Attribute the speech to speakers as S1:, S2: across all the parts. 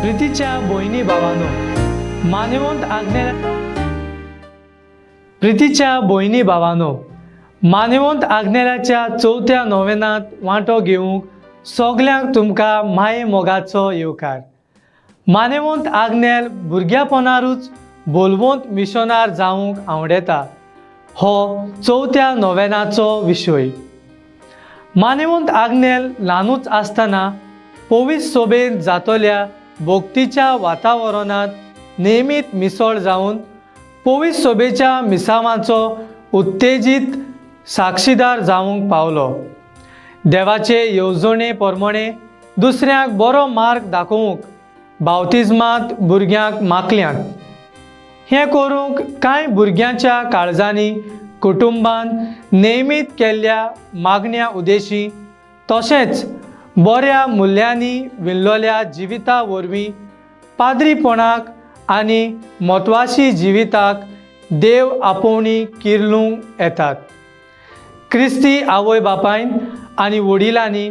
S1: प्रितीच्या भयणी भावानो, मानवंत आग्नेल प्रितीच्या भयणी भावानो, मानवंत आग्नेलाच्या चवथ्या नोवेनांत वांटो घेवंक सगल्यांक तुमकां माये मोगाचो येवकार. मानवंत आग्नेल भुरग्यापणारूच बोलवंत मिशनार जावंक आवडेता हो चवथ्या नोवेनाचो विशय. मानवंत आग्नेल ल्हानूच आसतना पवित्र सोबेंत जातल्या भक्तीच्या वातावरणांत नेमीत मिसळ जावन पवित्र सोबेच्या मिसावांचो उत्तेजीत साक्षीदार जावंक पावलो. देवाचे येवजणे प्रमाणे दुसऱ्यांक बरो मार्ग दाखोवंक बावतिज्मांत भुरग्यांक मागल्यांत. हें करूंक कांय भुरग्यांच्या काळजांनी कुटुंबान नेमीत केल्ल्या मागण्या उदेशी तशेंच बऱ्या मुल्यांनी विणलोल्या जिविता वरवीं पाद्रीपणाक आनी म्हत्वाशी जिविताक देव आपोवणी किर्लूंक येतात. क्रिस्ती आवय बापायन आनी वडिलांनी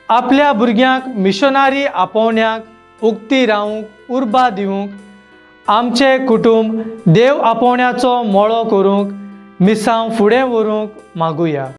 S1: आपल्या भुरग्यांक मिशनारी आपोवण्याक उक्ती रावंक उर्बा दिवंक आमचें कुटुंब देव आपोवण्याचो मळो करूंक मिसांव फुडें व्हरूंक मागुया.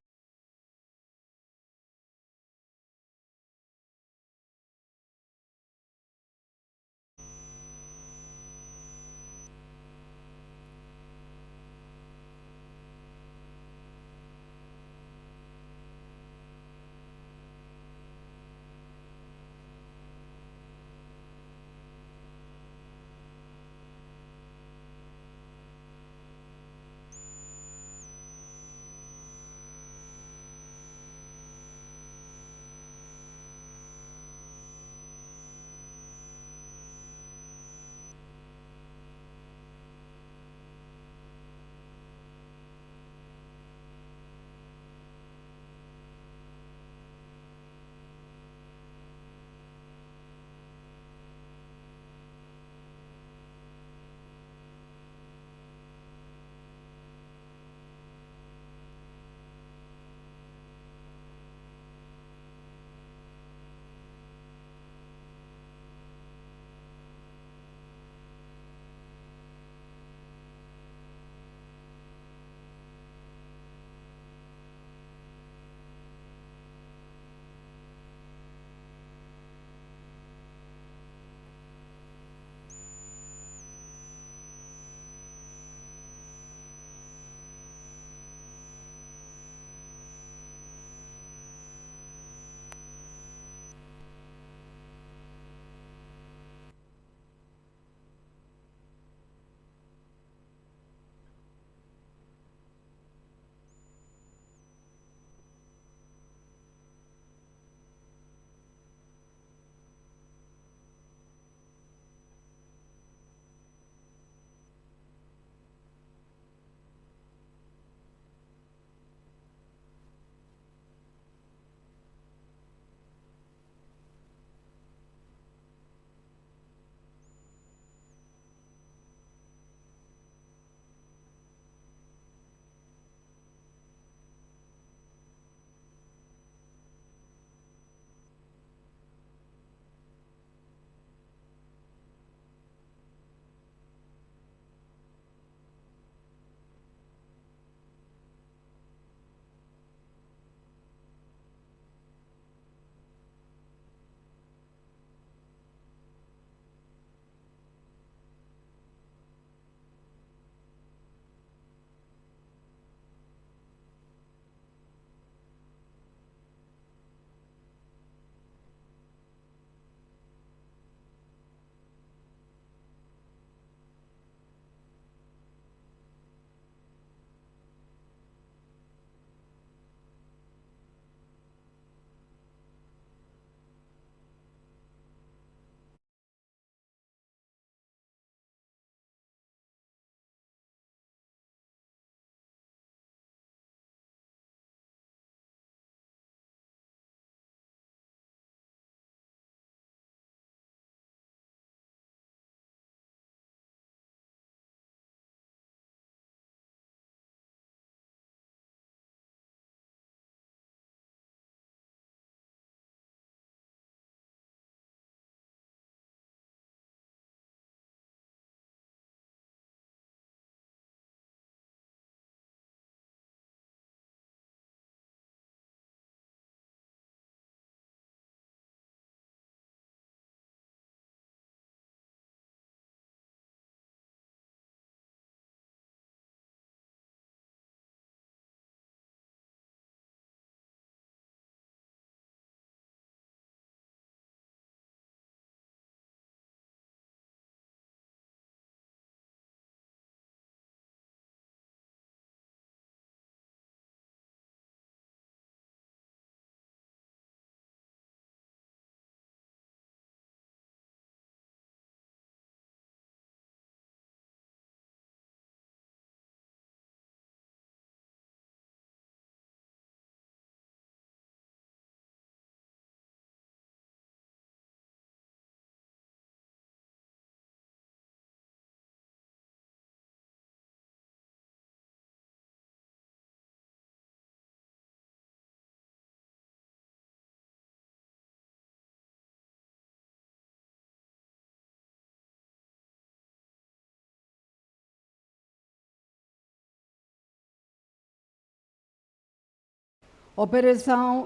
S2: ऑपेरेसांव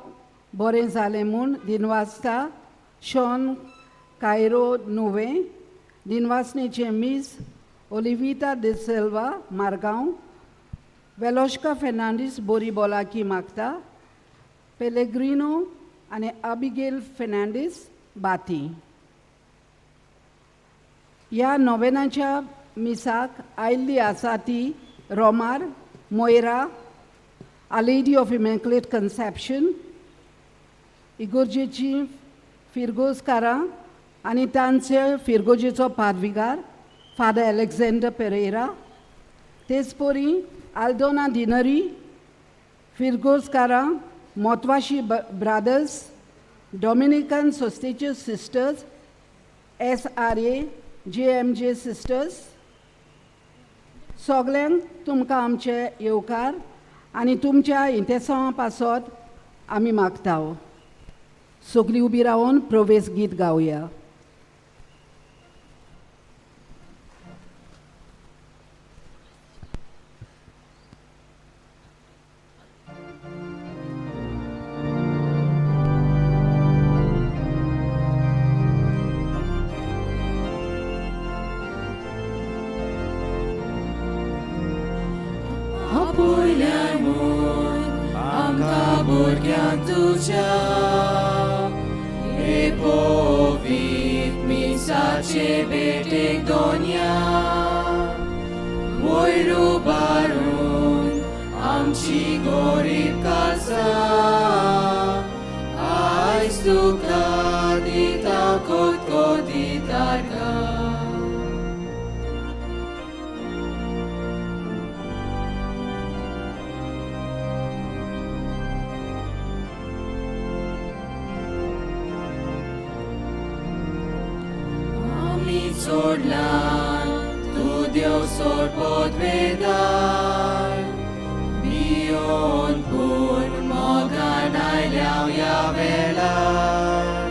S2: बरें जालें म्हूण दिनवासता शॉन कायरो नुवें दिनवासनेचें मीस ओलिविता डिसेल्वा मारगांव वेलोश्का फेर्नांडीस बोरी बोलाकी मागता पेलेग्रिनो आनी आबिगेल फेर्नांडीस बाती. ह्या नोवेनाच्या मिसाक आयिल्ली आसा ती रोमार Moira Our Lady of Immaculate Conception इगोर्जेची फिरगोजकारां आनी तांचे फिरगोजेचो पादविगार फादर एलेक्झांडर पेरेरा तेच परी आल्दोना दिनरी फिरगोजकारां मोतवाशी ब्रादर्स डॉमिनिकन संस्थेच्यो sisters S R A J M J sisters सगल्यांक तुमकां आमचे येवकार आनी तुमच्या इंतेसांवा पासत आमी मागता. सगळीं उबी रावन प्रवेश गीत गावया.
S3: आपयल्यार म्हूण आमकां भुरग्यांक तुज्या हे पवित्र मिसाचे भेटेक दोनया वयर उबारून आमची गोरीब काळजां आयज तुका दिता कोतकोती तारकां. आमी सोडला तूं देव सोड पदवेदार भियोन पूण मोगान आयल्या ह्या वेळार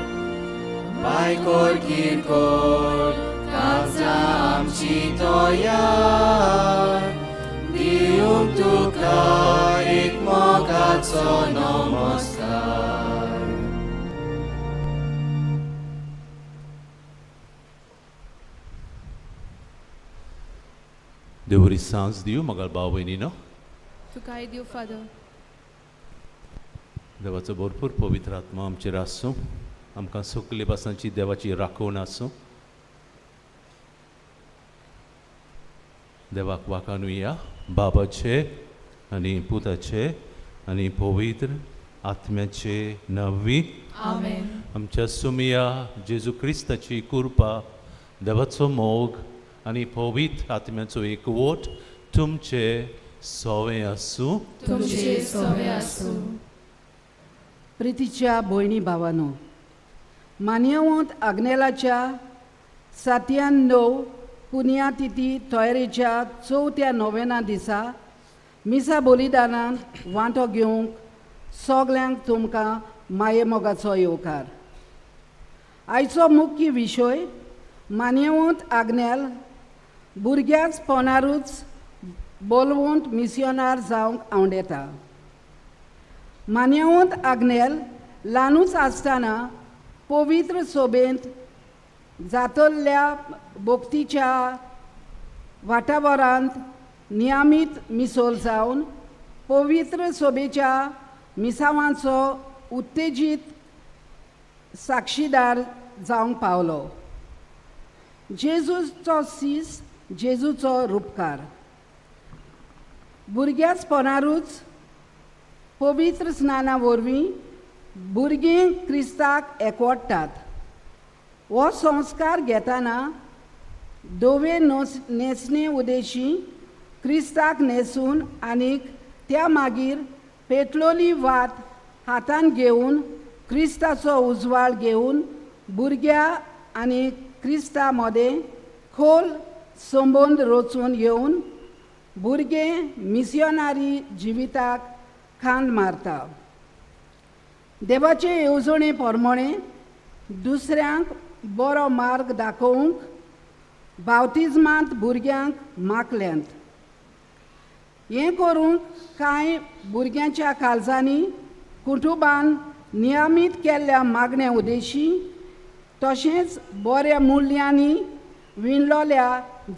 S3: बायकोर किरकोळ काळजां आमची तयार दिवंक तुका एक मोगाचो नमस्कार.
S4: देव बरी सांज दिवं म्हाका भाव भयणीनो.
S5: तुकाय दिवं फादर.
S4: देवाचो भरपूर पवित्र आत्मा आमचेर आसूं, आमकां सगले पासांची देवाची राखण आसूं. देवाक वाकानुया बाबाचे आनी पुताचे आनी पवित्र आत्म्याचे नवी.
S5: आमेन.
S4: आमच्या सुमिया जेजू क्रिस्ताची कृपा, देवाचो मोग आनी पवित्र आत्म्याचो एकवट तुमचे सोवे आसूं.
S5: तुमचे सोवे आसूं.
S2: प्रितीच्या भयणी भावानो, मान्यवंत आग्नेलाच्या 97 पुण्यतिथी तयारेच्या चवथ्या नोवेना दिसा मिसा बलिदानांत वांटो घेवंक सगल्यांक तुमकां मायेमोगाचो येवकार. आयचो मुख्य विशय मान्यवंत आग्नेल भुरग्याच पोनारूच बोलवंत मिसियोनार जावंक आवडेता. मान्यवंत आग्नेल ल्हानूच आसतना पवित्र सोबेंत जातल्या भक्तीच्या वातावरांत नियमीत मिसोल जावन पवित्र सोबेच्या मिसावांचो उत्तेजीत साक्षीदार जावंक पावलो. जेजूचो सीस जेजूचो रुपकार भुरग्याच पोनारूच पवित्र स्नाना वरवीं भुरगीं क्रिस्ताक एकवडटात. हो संस्कार घेतना धवे न्हेसणे उदेशी क्रिस्ताक न्हेसून आनीक त्या मागीर पेटलोली वात हातान घेवन क्रिस्ताचो उजवाड घेवन भुरग्या आनी क्रिस्ता मदें खोल संबंद रचून येवन भुरगें मिसियोनारी जिविताक खांद मारता. देवाचे येवजणे प्रमाणे दुसऱ्यांक बरो मार्ग दाखोवंक बावतिज्मांत भुरग्यांक मागल्यांत. हें करूंक कांय भुरग्यांच्या काळजांनी कुटुंबान नियमीत केल्ल्या मागण्या उदेशी तशेंच बऱ्या मुल्यांनी विणलोल्या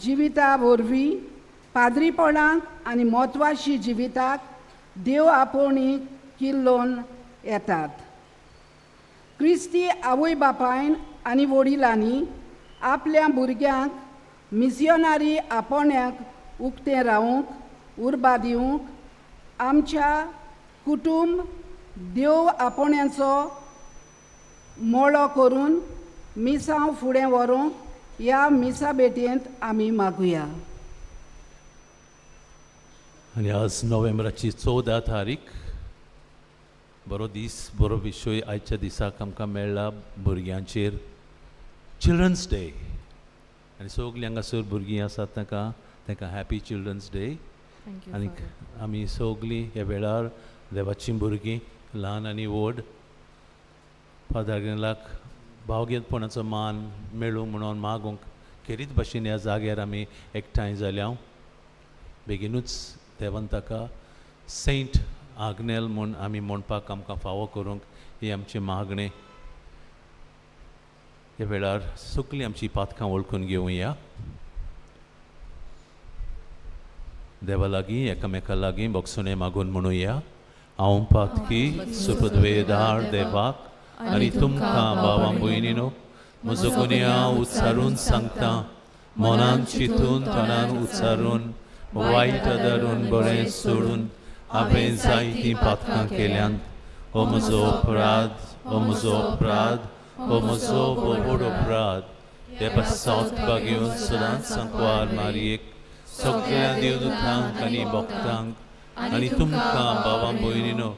S2: जिविता वरवीं पाद्रीपणाक आनी म्हत्वाशी जिविताक देव आपोवणी किल्लोवन येतात. क्रिस्ती आवय बापायन आनी वडिलांनी आपल्या भुरग्यांक मिसियोनारी आपोवण्याक उक्तें रावूंक उर्बा दिवंक आमच्या कुटुंब देव आपोवण्याचो मोळो करून मिसांव फुडें व्हरूंक ह्या मिसा भेटयेंत आमी मागुया.
S4: आनी आज नोव्हेंबराची 14 तारीख, बरो दीस, बरो विशय आयच्या दिसाक आमकां मेळ्ळा भुरग्यांचेर, चिल्ड्रन्स डे. आनी सगलीं हांगासर भुरगीं आसात तांकां तांकां हॅपी चिल्ड्रन्स डे. आनी आमी सगलीं ह्या वेळार देवाचीं भुरगीं ल्हान आनी व्हड फादर आग्नेलाक भावगेतपणाचो मान मेळूं म्हणून मागूंक खेरीत भाशेन ह्या जाग्यार आमी एकठांय जाल्या. बेगीनूच देवान ताका सेंट आग्नेल म्हूण आमी म्हणपाक आमकां फावो करूंक ही आमची मागणें. ह्या वेळार सगलीं आमची पातकां वळखून घेवया, देवा लागीं एकामेका लागीं बोगसणें मागून म्हणुया. हांव पातकी सुपदवेदार देवाक आनी तुमकां भावां भयणीनो म्हजो गुन्यांव उच्चारून सांगता, मनान चिंतून तणान उच्चारून वायट धरून बरें सोडून हांवें जायतीं पातकां केल्यांत. हो म्हजो अपराध, हो म्हजो अपराध, हो म्हजो व्हड अपराध. देवा सावत बागेवन सदांच सांकवार मारयेक सगळ्या देवदूतांक आनी भक्तांक आनी तुमकां भावां भयणीनो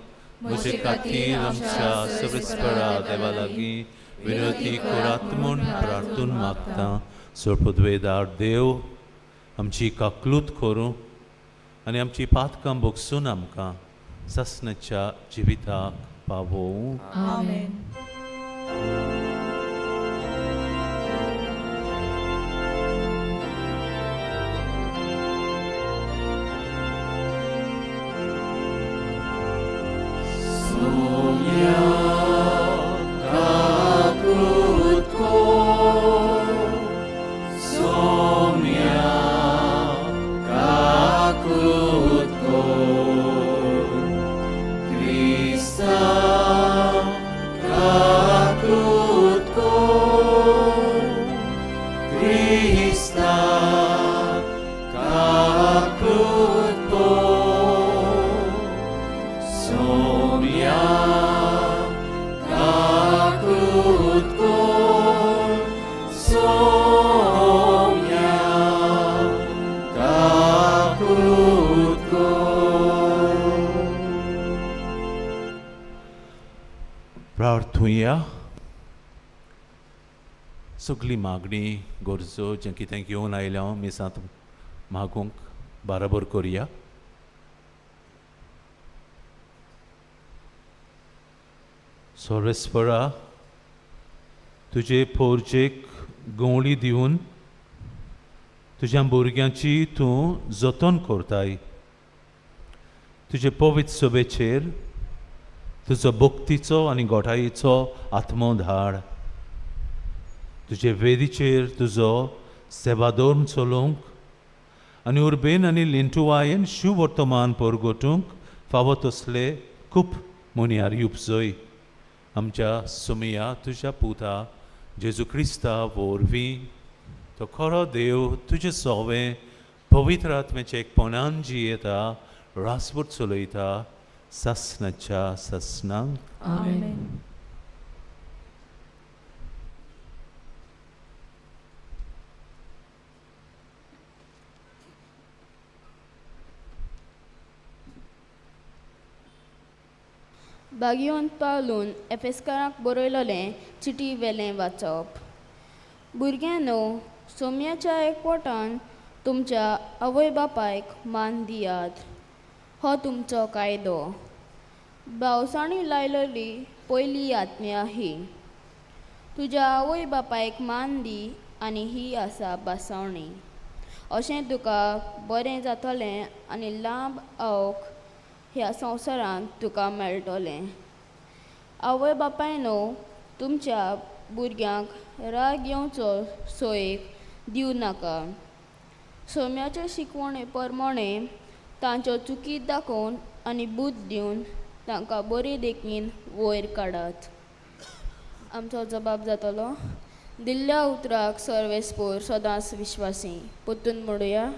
S4: म्हजे खातीर आमच्या सवेस्परा देवा लागीं विनोती करात म्हूण प्रार्थून मागता. सोपदवेदार देव आमची काकलूत करूं आनी आमची पातकां भोगसून आमकां सासणाच्या जिविताक पावोवं.
S5: आमेन.
S4: प्रार्थुया. सगली मागणी गरजो जें कितें घेवन आयल्या हांव मिसांत मागूंक बाराबर करया. सोरेस्परा तुजे पोरजेक गंवळी दिवन तुज्या भुरग्यांची तूं जतन करताय. तुजे पवित्र सभेचेर तुजो भक्तीचो आनी गोठायेचो आत्मो धाड. तुजे वेदीचेर तुजो सेवाधर्म चलोवंक आनी उर्बेन आनी लिंटुवायेन शिववर्तमान परगटूंक फावो तसले खूब मोनियार उपजय. आमच्या सुमया तुज्या पुता जेजू क्रिस्ता वरवीं तो खरो देव तुजें सोवें पवित्र आत्म्याचें एकपणान जियेता रासभर चलयता सासणाच्या सासणांक.
S5: आमेन.
S6: बागियोन पावलून एफेस्काराक बरयलोलें चिटी वेलें वाचप. भुरग्यांनो, सोम्याच्या एकवटान तुमच्या आवय बापायक मान दियात, हो तुमचो कायदो. बावसाणी लायलेली पयली आत्म्या ही, तुज्या आवय बापायक मान दी आनी ही आसा बासावणी. अशें तुका बरें जातलें आनी लांब आवक ह्या संवसारांत तुका मेळटलें. आवय बापायनो तुमच्या भुरग्यांक राग येवचो सोयेक दिवं नाका. सोम्याचे शिकवणे प्रमाणे तांच्यो चुकी दाखोवन आनी बूद दिवन तांकां बरे देखीन वयर काडात. आमचो जबाब जातलो दिल्ल्या उतराक सर्वेस्पोर सदांच विश्वासी. परतून म्हणुया.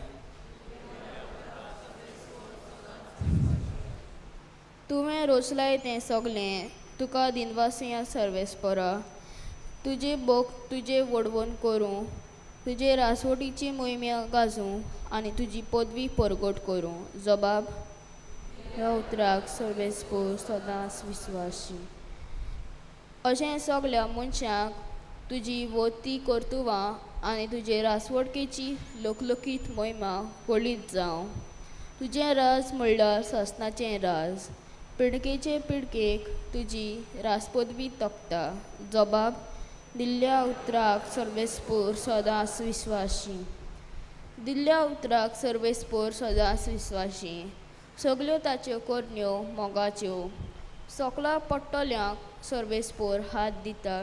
S6: तुवें रोचलाय तें सगलें तुका दिनवासिया सर्वेस्पोरा. तुजे बोक तुजे वडवण करूं, तुजे रासवटीची मोहिम्या गाजूं आनी तुजी पदवी परगट करूं. जबाब ह्या उतराक सर्वेस्पोर सदांच विश्वासी. अशें सगल्या मनशांक तुजी वती कर्तुवां आनी तुजे रासवडकेची लोकलोकीत मोहिमा कळीत जावं. तुजें राज म्हणल्यार सासणाचें राज, पिळगेचे पिळगेक तुजी राजपदवी तोखता. जबाब दिल्ल्या उतराक सर्वेस्पोर सदांच विश्वासी. दिल्ल्या उतराक सर्वेस्पोर सदांच विश्वासी. सगल्यो ताच्यो करण्यो मोगाच्यो. सोकला पडटल्यांक सर्वेस्पोर हात दिता,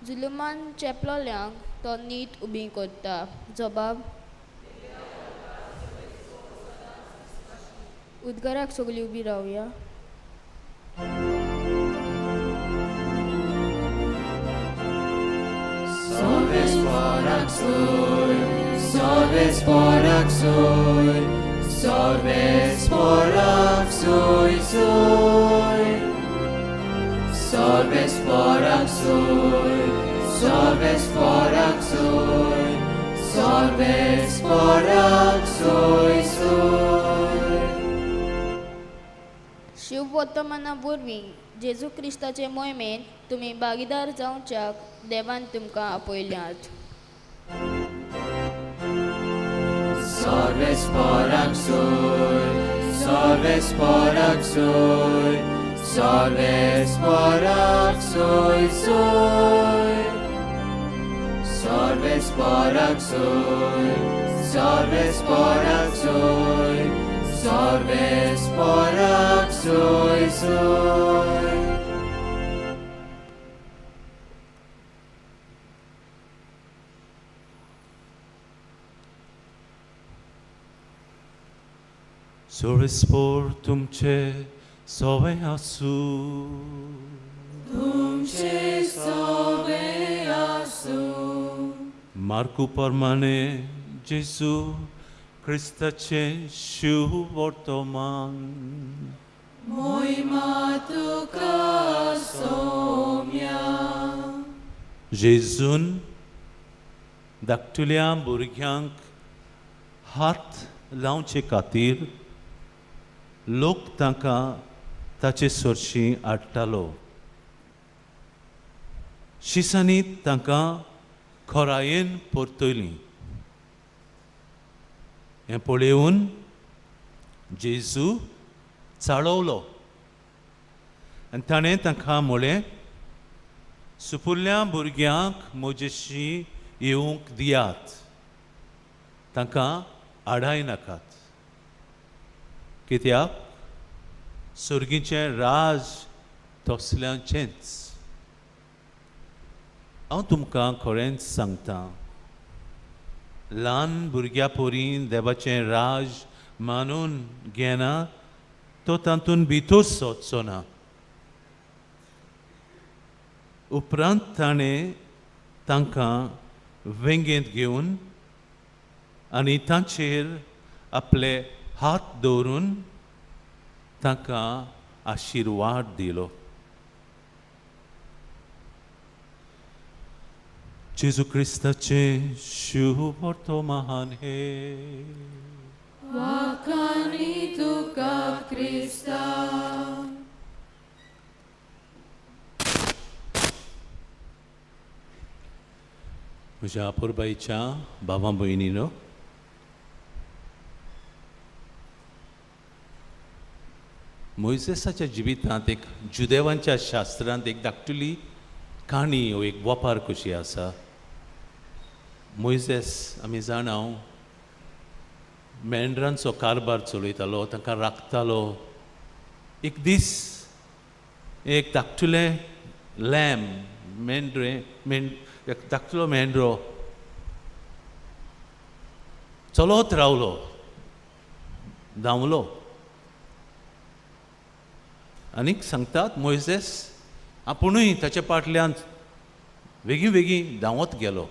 S6: जुलुमान चेपलोल्यांक तो नीत उबी करता. जबाब उद्गाराक सगळीं उबी रावया.
S3: Solves por sui, solves por sui sui. Solves por sui, solves por sui, solves por sui sui.
S6: शिववर्तमाना वरवीं जेजू क्रिस्ताचे मोहिमेंत तुमी भागीदार जावच्याक देवान तुमकां आपयल्यात.
S3: Solves por sui, solves por sui, solves por sui sui. Solves por sui, solves por sui, solves por sui sui.
S4: सोळेस्पोर तुमचे सोवे आसूं.
S3: तुमचे सोवे आसूं.
S4: मार्कू प्रमाणे जेजू क्रिस्ताचें शिव वर्तमान.
S3: मोहिमा तुका सोम्या.
S4: जेजून धाकटुल्या भुरग्यांक हात लावचे खातीर लोक तांकां ताचे सरशीं हाडटालो. शिसांनी तांकां खोरायेन परतयलीं. हें पळोवन जेजू चाळवलो आनी ताणें तांकां म्हळें, सुपुल्ल्या भुरग्यांक म्हजेशी येवंक दियात, तांकां आडाय नाकात, कित्याक सर्गीचें राज तसल्यांचेंच. हांव तुमकां खरेंच सांगता, ल्हान भुरग्या पोरी देवाचें राज मानून घेना तो तातूंत भितर सोदचो ना. उपरांत ताणें तांकां वेंगेंत घेवन आनी तांचेर आपले हात दवरून तांकां आशिर्वाद दिलो. जेजू क्रिस्ताचें शुभ वर्तमान हे.
S5: वाखाणी तुका क्रिस्ता.
S4: म्हज्या अपुरबायेच्या भावा भयणीनो, मोयजेसाच्या जिवितांत एक जुदेवांच्या शास्त्रांत एक धाकटुली काणी हो एक वपार कशी आसा. मोयजेस आमी जाणा मेंढरांचो कारबार चलयतालो, तांकां राखतालो. एक दीस एक धाकटुलें लॅम मेंढरे मेंढ एक धाकटुलो मेंढरो चलत रावलो, धांवलो. आनीक सांगतात मोयजेस आपुणूय ताच्या फाटल्यान वेगीं वेगीं धांवत गेलो.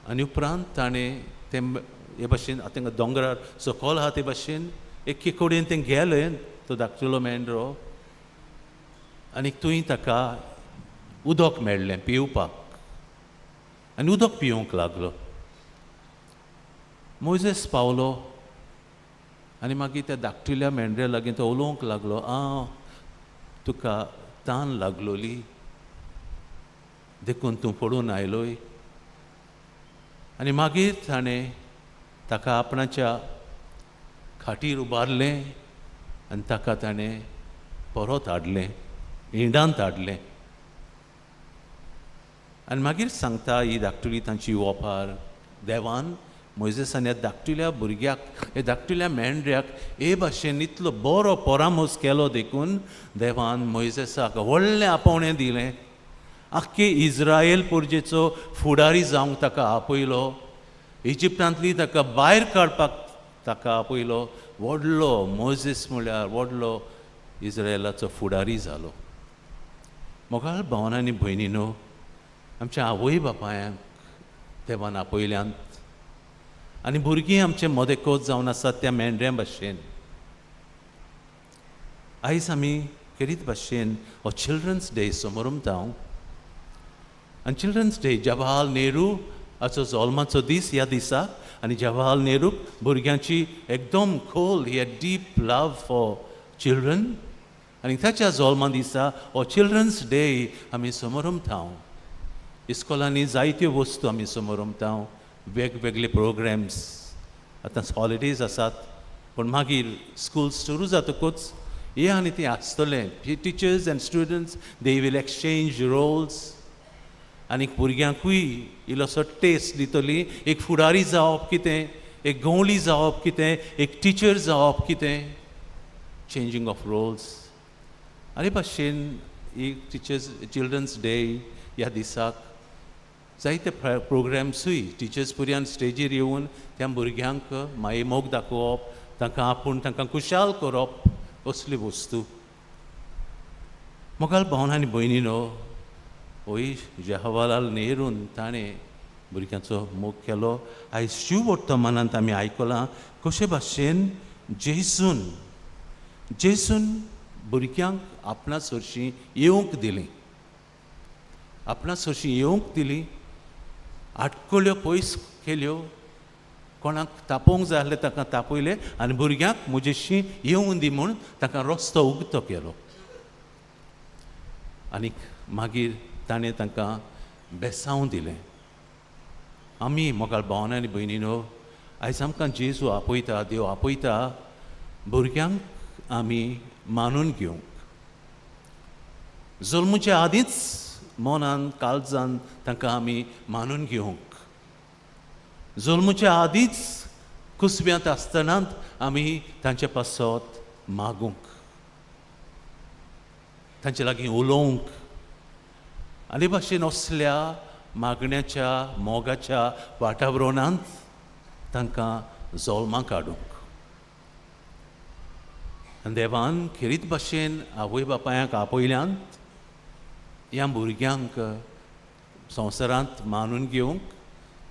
S4: आनी उपरांत ताणें तें हे भाशेन आतां तांकां दोंगरार सकयल आहा ते भाशेन एके कडेन तें गेलें तो धाकटुलो मेंढरो आनी थंय ताका उदक मेळ्ळें पिवपाक आनी उदक पिवंक लागलो. मोयजेस पावलो आनी मागीर त्या धाकटुल्या मेंढऱ्या लागीं तो उलोवंक लागलो, आं तुका तान लागलोली देखून तूं पडून आयलोय. आनी मागीर ताणें ताका आपणाच्या खाटीर उबारलें आनी ताका ताणें परत हाडलें, इंडांत हाडलें. आनी मागीर सांगता ही धाकटुली तांची ओपार, देवान मोयजेसान ह्या धाकटुल्या भुरग्याक, ह्या धाकटुल्या मेंढऱ्याक हे भाशेन इतलो बरो परामोस केलो देखून देवान मोयजेसाक व्हडलें आपोवणें दिलें. आख्खे इज्रायल पुर्जेचो फुडारी जावंक ताका आपयलो, इजिप्तांतली ताका भायर काडपाक ताका आपयलो. व्हडलो मोयजेस म्हळ्यार व्हडलो इज्रायलाचो फुडारी जालो. मोगाळ भावान आनी भयणीनो, आमच्या आवय बापायांक देवान आपयल्यान आनी भुरगीं आमचे मदेकोच जावन आसात त्या मेंढऱ्यां भाशेन. आयज आमी खेरीत भाशेन हो चिल्ड्रन्स डे समोरमता आनी चिल्ड्रन्स डे जवाहरलाल नेहरू हाचो जल्माचो दीस ह्या दिसा. आनी जवाहरलाल नेहरूक भुरग्यांची एकदम खोल, he had deep love for children. आनी ताच्या जल्मा दिसा हो चिल्ड्रन्स डे आमी समोरमता. इस्कोलांनी जायत्यो वस्तू आमी समोरमता, वेगवेगळे प्रोग्राम्स. आतां हॉलिडेज आसात पूण मागीर स्कूल सुरू जातकूच हें आनी तें आसतलें. Teachers and students, they will exchange roles. आनी भुरग्यांकूय इल्लोसो टेस्ट दितली, एक फुडारी जावप कितें, एक गवळी जावप कितें, एक टिचर जावप कितें, चेंजींग ऑफ रोल्स. आनी भाशेन एक टिचर्स चिल्ड्रन्स डे ह्या दिसाक जायते प्रोग्राम्सूय टिचर्स पुरयान स्टेजीर येवन त्या भुरग्यांक मायेमोग दाखोवप, तांकां आपूण तांकां खुशाल करप असली वस्तू. मोगाळ भावन आनी भयणीनो, होय जवाहरलाल नेरून ताणें भुरग्यांचो मोग केलो. आयज शिव वर्तमानांत आमी आयकलां कशे भाशेन जेसून जेसून भुरग्यांक आपणा सरशीं येवंक दिलीं, आपणा सरशीं येवंक दिलीं, आटकल्यो पयस केल्यो, कोणाक तापोवंक जाय आसलें ताका तापयलें आनी भुरग्यांक म्हजेशी येवूं दी म्हूण ताका रस्तो उगतो केलो. आनीक मागीर ताणें तांकां बेसांव दिलें. आमी मोगाळ भावन आनी भयणीनो, आयज आमकां जेजू आपयता, देव आपयता भुरग्यांक आमी मानून घेवंक. जल्मुच्या आदींच मनान काळजान तांकां आमी मानून घेवंक. जल्मुच्या आदींच कुसव्यांत आसतनाच आमी तांचे पासत मागूंक, तांचे लागीं उलोवंक. आनी भाशेन असल्या मागण्याच्या मोगाच्या वातावरणांत तांकां जल्माक काडूंक. आनी देवान खेरीत भाशेन आवय बापायांक आपयल्यान ह्या भुरग्यांक संवसारांत मानून घेवंक,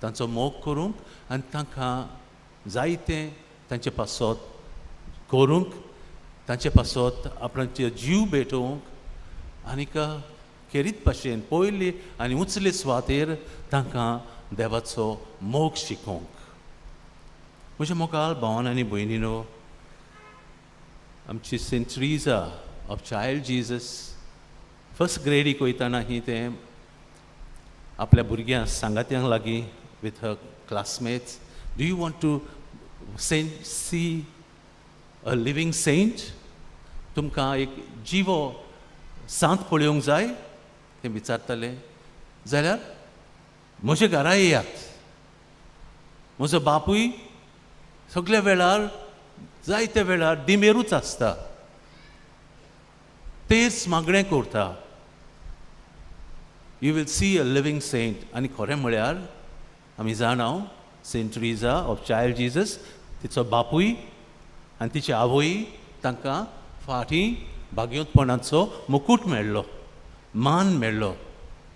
S4: तांचो मोग करूंक आनी तांकां जायतें तांचे पासत करूंक, तांचे पासत आपणाचे जीव भेटोवंक आनीक खेरीत भाशेन पयली आनी उंचले सुवातेर तांकां देवाचो मोग शिकोवंक. म्हज्या मोगाळ भावान आनी भयणीनो, आमची Saint Teresa of Child Jesus first ग्रेडीक वयतना ही तें आपल्या भुरग्यां सांगात्यांक लागीं with her classmates, "Do you want to saint see a living saint? तुमकां एक जिवो सांत पळोवंक जाय?" तें विचारतालें. जाल्यार म्हज्या घरा येयात, म्हजो बापूय सगल्या वेळार, जायत्या वेळार दिमेरूच आसता. तेच मागणें करता, you will see a living saint. आनी खरें म्हळ्यार आमी जाणा, Saint Teresa of Child Jesus, तिचो बापूय आनी तिची आवय, तांकां फाटीं भाग्योतपणाचो मुकूट मेळ्ळो, मान मेळ्ळो.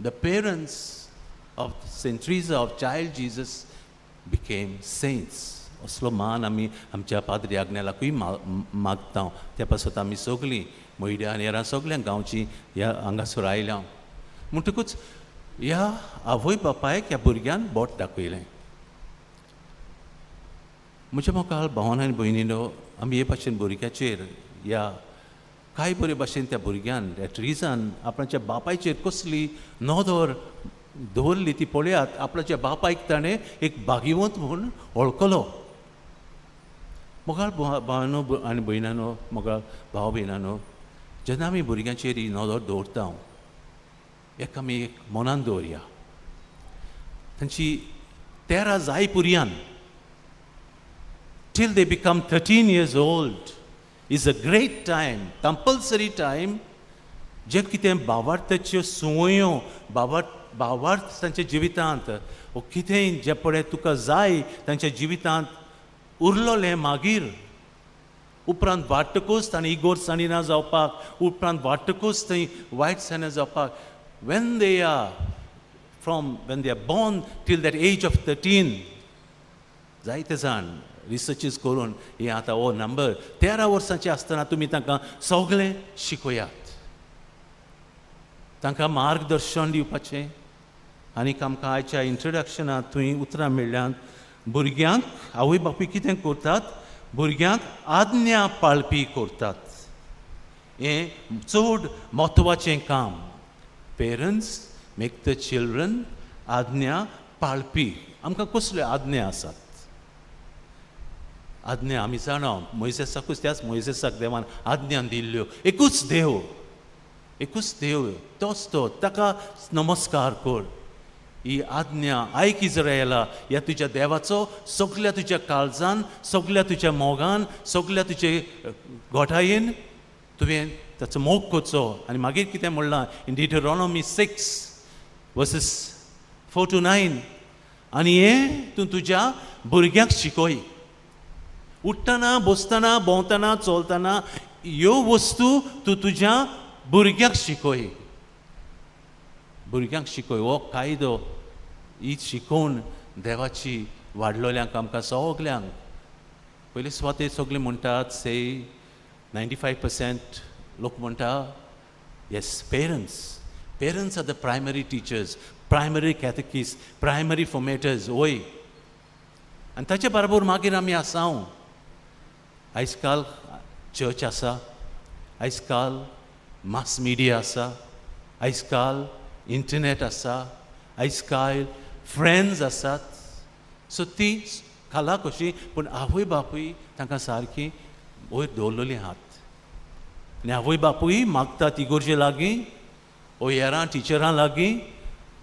S4: The parents of Saint Teresa of Child Jesus became saints. असलो मान आमी आमच्या पाद्री आग्नेलाकूय मागता. त्या पासत आमी सगळीं मयड्या आनी हेरां सगळ्यांक गांवची ह्या हांगासर आयल्या. म्हणटकूच ह्या आवय बापायक ह्या भुरग्यान बोट दाखयलें. म्हज्या मोगाळ भावान आनी भयणीनो, आमी हे भाशेन भुरग्याचेर ह्या कांय बरे भाशेन त्या भुरग्यान, त्या ट्रिजान आपणाच्या बापायचेर कसली नदर दवरली ती पळयात. आपणाच्या बापायक ताणें एक भाग्यवंत म्हूण वळखलो. मोगाळ भावानो आनी भयणानो, मोगाळ भाव भयणानो, जेन्ना आमी भुरग्यांचेर ही नदर दवरता, एक आमी एक मनान दवरया, तांची 13 जाय पुरयान, till they become 13 years old is a great time, compulsory time, जे कितें भावार्थाच्यो संवयो, भावार्थ तांच्या जिवितांत वो कितेंय जें पळय तुका जाय तांच्या जिवितांत उरलोलें, मागीर उपरांत वाडटकूच ताणें इगोर्साणी ना जावपाक, उपरांत वाडटकूच थंय वायटसाणी जावपाक, when they are from when they are born till that age of 13, जायते जाण रिसर्चीस करून हे आतां हो नंबर, 13 वर्सांचे आसतना तुमी तांकां सगळें शिकयात, तांकां मार्गदर्शन दिवपाचें. आनीक आमकां आयच्या इंट्रोडक्शनांत थंय उतरां मेळ्ळ्यांत, भुरग्यांक आवय बापूय कितें करतात? भुरग्यांक आज्ञा पाळपी करतात. हें चड म्हत्वाचें काम. Parents make the children आज्ञा पाळपी. आमकां कसल्यो आज्ञा आसात? आज्ञा आमी जाणा, मोयजेसाकूच, त्याच मोयजेसाक देवान आज्ञा दिल्ल्यो, एकूच देव, एकूच देव, तोच तो, ताका नमस्कार कर. ही आज्ञा, आयक इज्रायला, ह्या तुज्या देवाचो सगल्या तुज्या काळजान, सगल्या तुज्या मोगान, सगल्या तुजे घोटायेन तुवें ताचो मोग करचो. आनी मागीर कितें म्हणलां in Deuteronomy 6 verses 4 to 9? आनी हें तूं तुज्या भुरग्यांक शिकय, उठ्ठना, बसतना, भोंवतना, चलतना ह्यो वस्तू तूं तुज्या भुरग्यांक शिकय, भुरग्यांक शिकय. हो कायदो, ही शिकोवन देवाची वाडलोल्यांक आमकां सगल्यांक पयले सुवातेर सगळे म्हणटात, से 95% लोक म्हणटा, yes, parents are the primary teachers, primary catechists, primary formators. वय, आनी ताचे बरोबर मागीर आमी आसा. आयज काल चर्च आसा, आयज काल मास मिडिया आसा, आयज काल इंटरनेट आसा, आयज काल फ्रेंड्स आसात. सो ती खाला कशी, पूण आवय बापूय तांकां सारकी वयर दवरलेली हात आनी आवय बापूय मागता इगोर्जे लागीं ओ हेरां टिचरां लागीं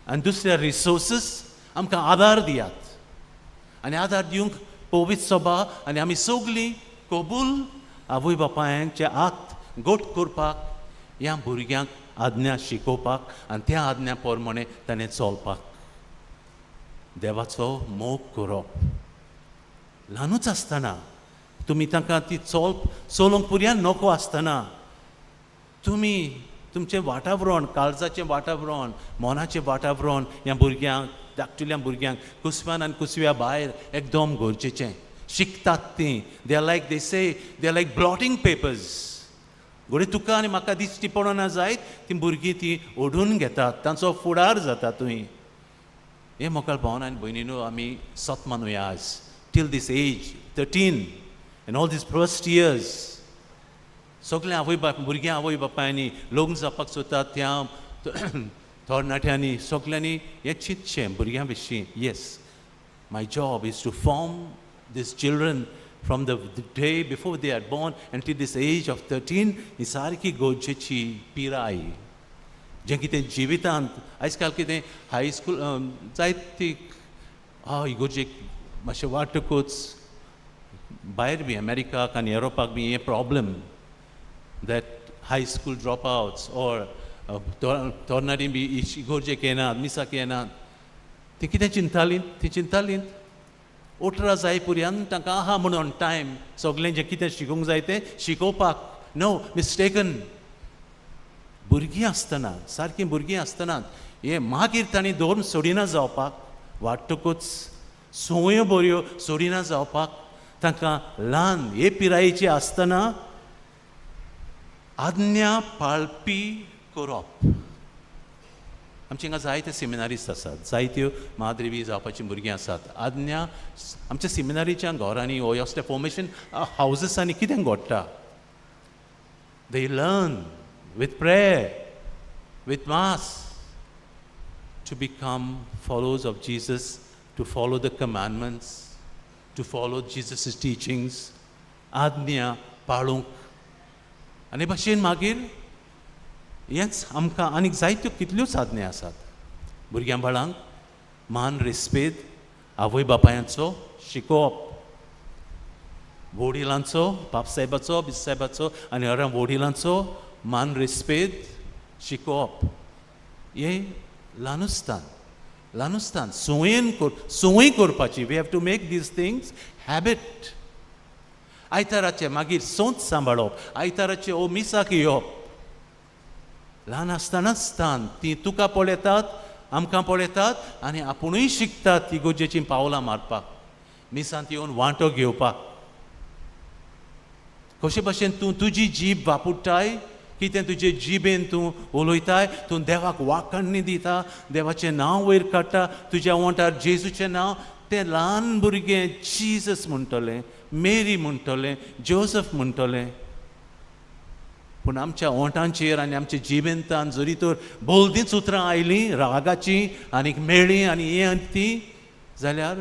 S4: आनी दुसऱ्या रिसोर्सीस, आमकां आदार दियात. आनी आदार दिवंक पवित्र सभा आनी आमी सगलीं कबूल आवय बापायांचे हात गोट करपाक, ह्या भुरग्यांक आज्ञा शिकोवपाक आनी त्या आज्ञा प्रमाणे ताणें चलपाक. देवाचो मोग करप ल्हानूच आसतना, तुमी तांकां ती चलोवंक पुरयान नको आसतना तुमी तुमचें वातावरण, काळजाचें वातावरण, मनाचें वातावरण ह्या भुरग्यांक, धाकटुल्या भुरग्यांक कुसव्यान आनी कुसव्या भायर एकदम गरजेचें. शिकतात तीं. They are like, they say, they are like blotting papers. घडये तुका आनी म्हाका दिश्टी पडना जायत, तीं भुरगीं तीं ओडून घेतात, तांचो फुडार जाता तुवें. हे मोगाळ भावन आनी भयणीनो, आमी सत मानुया आज, till this age 13 and all these first years, सगळें आवय बाप, भुरग्यां आवय बापायांनी, लग्न जावपाक सोदतात त्या तरणाट्यांनी, सगल्यांनी हें चिंतचें भुरग्यां विशीं. Yes, my job is to form these children from the day before they are born until this age of 13. ही सारकी गरजेची पिराय, जें कितें जिवितांत आयज काल कितें हायस्कूल जायती इगोर्जेक मातशें वाडटकूच भायर बी अमेरिकाक आनी युरोपाक बी हें problem that high school drop outs or तरणाटीं बी इगोर्जेक येनात, मिसाक येनात, ती कितें चिंतालीं? ती चिंतालीं 18 जाय पुर्यान तांकां आहा म्हणून टायम सगळें जें कितें शिकूंक जाय तें शिकोवपाक. No, mistaken. भुरगीं आसतना, सारकीं भुरगीं आसतना हें, मागीर तांणी धर्म सोडिना जावपाक, वाडटकूच संवयो बऱ्यो सोडिना जावपाक तांकां ल्हान हे पिरायेची आसतना आज्ञा पाळपी करप. आमचे हांगा जायते सेमिनारिस्ट आसात, जायत्यो माद्री जावपाचीं भुरगीं आसात. आज्ञा आमच्या सेमिनारीच्या घरांनी हो असल्या फॉर्मेशन हावजसांनी कितें घडटा? They learn with prayer, with mass, to become followers of Jesus, to follow the commandments, to follow Jesus' teachings, आज्ञा पाळूंक. आनी भाशेन मागीर हेंच आमकां आनीक जायत्यो कितल्योच आज्ञा आसात. भुरग्यां बाळांक मान रेस्पेद आवय बापायांचो शिकोवप, वडिलांचो, बापसाहेबाचो, बिसाहेबाचो आनी हेरां वडिलांचो मान रेस्पेद शिकोवप, हें ल्हानुस्तान ल्हानुस्तान संवयेन कर संवय करपाची. We have to make these things habit. आयताराचें मागीर सोंत सांबाळप, आयताराचें ओ मिसाक येवप ल्हान आसतनाच स्थान. ती तुका पळयतात, आमकां पळयतात आनी आपुणूय शिकतात ती इगर्जेचीं पावलां मारपाक, मिसांत येवन वांटो घेवपाक. कशे भाशेन तूं तुजी जीब वापुडटाय, कितें तुजे जिबेन तूं उलयताय, तूं देवाक वाखाणणी दिता, देवाचें नांव वयर काडटा, तुज्या ओंठार जेजूचें नांव, तें ल्हान भुरगें जिजस म्हणटलें, मेरी म्हणटलें, जोजफ म्हणटलें. पूण आमच्या ओंठांचेर आनी आमच्या जिबेंतान जरी तर बोलदींच उतरां आयलीं रागाचीं आनीक मेळ्ळीं आनी हें आनी ती जाल्यार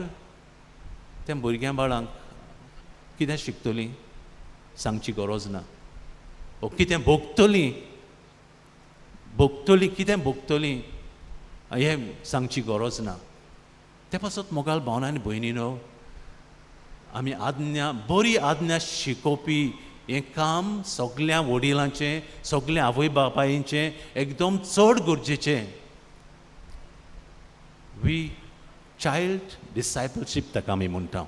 S4: त्या भुरग्यां बाळांक कितें शिकतलीं सांगची गरज ना. ओ कितें भोगतलीं, भोगतलीं, कितें भोगतलीं हें सांगची गरज ना. ते पासत मोगाळ भावना आनी भयणीनो, आमी आज्ञा, बरी आज्ञा शिकोवपी हें काम सगल्या वडिलांचें, सगल्या आवय बापायचें एकदम चड गरजेचें. वी चायल्ड डिसायपलशीप ताका आमी म्हणटा.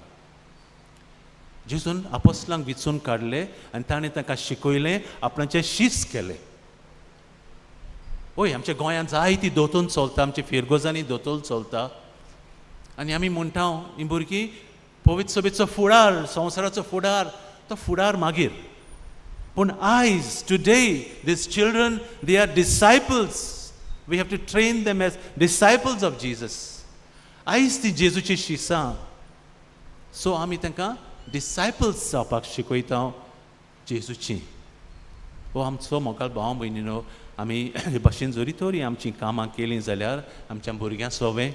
S4: जेजून आपोस्लांक विचून काडले आनी ताणें तांकां शिकयलें, आपणाचें शीस केलें. हय, आमच्या गोंयांत जायती दोतोन चलता, आमच्या फिरगोजांनी दोतोल चलता आनी आमी म्हणटा हीं भुरगीं पवित्र सभेचो फुडार, संवसाराचो फुडार. तो फुडार मागीर, पूण आयज, today, these children, they are disciples. We have to train them as disciples of Jesus. आयज ती जेजूची शिसां, सो आमी तांकां डिसायपल्स जावपाक शिकयता जेजूची. हो आमचो मोगाळ भाव भयणीनो, आमी हे भाशेन जरी तरी आमचीं कामां केलीं जाल्यार आमच्या भुरग्यां सोवें